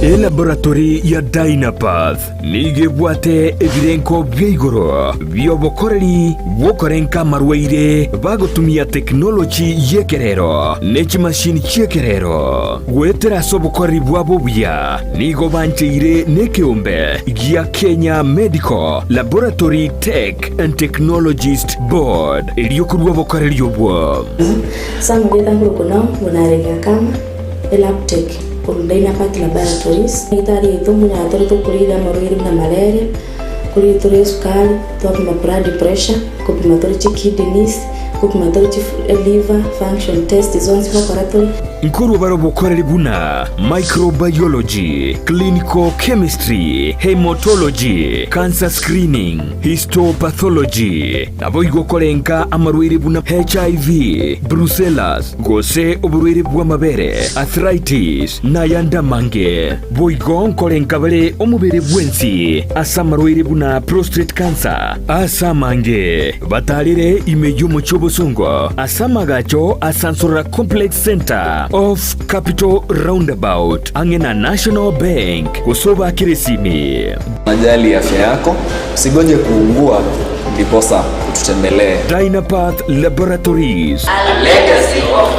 Elaboratory ya Dynapath nigo ebwate ebirenko bia igoro bi'obokoreri bw'okorenka amarwaire bagotumia tekinolochi y'ekerero ne chimashini chi'ekerero. Goetera ase obokoreri bwabo obuya, nigo bancheire nekeombe gia Kenya Medical Laboratory Tech and Technologist Board erio korua obokoreri obwo. Samugeta nkorokwa nao buna Kama Elabtech korwa Dynapath Laboratories. Daktari yaito mbuna tore tokorigia amarwaire buna malaria, korigia tore esukari, twapima blood pressure, kopima tore chikidneys, kopima tore chi liver function test zonsi gokora tore. Nkorwa bare obokoreri buna microbiology, clinical chemistry, haematology, cancer screening, histopathology, Naboigo korenka amarwaire buna HIV, brucellas, gose oborwaire bw'amabere, arthritis, na ayande amange. Boigo nkorenka bare omobere bwensi ase amarwaire buna prostate cancer ase amange. Batarire ime y'omochie obosongo ase amagacho a Sansorora Complex Centre off Capital Roundabout ang'e na National Bank gose obakere esimi. Unajali afya yako, usigoje kuugua ndiposa ututembelee. Dynapath Laboratories. A legacy of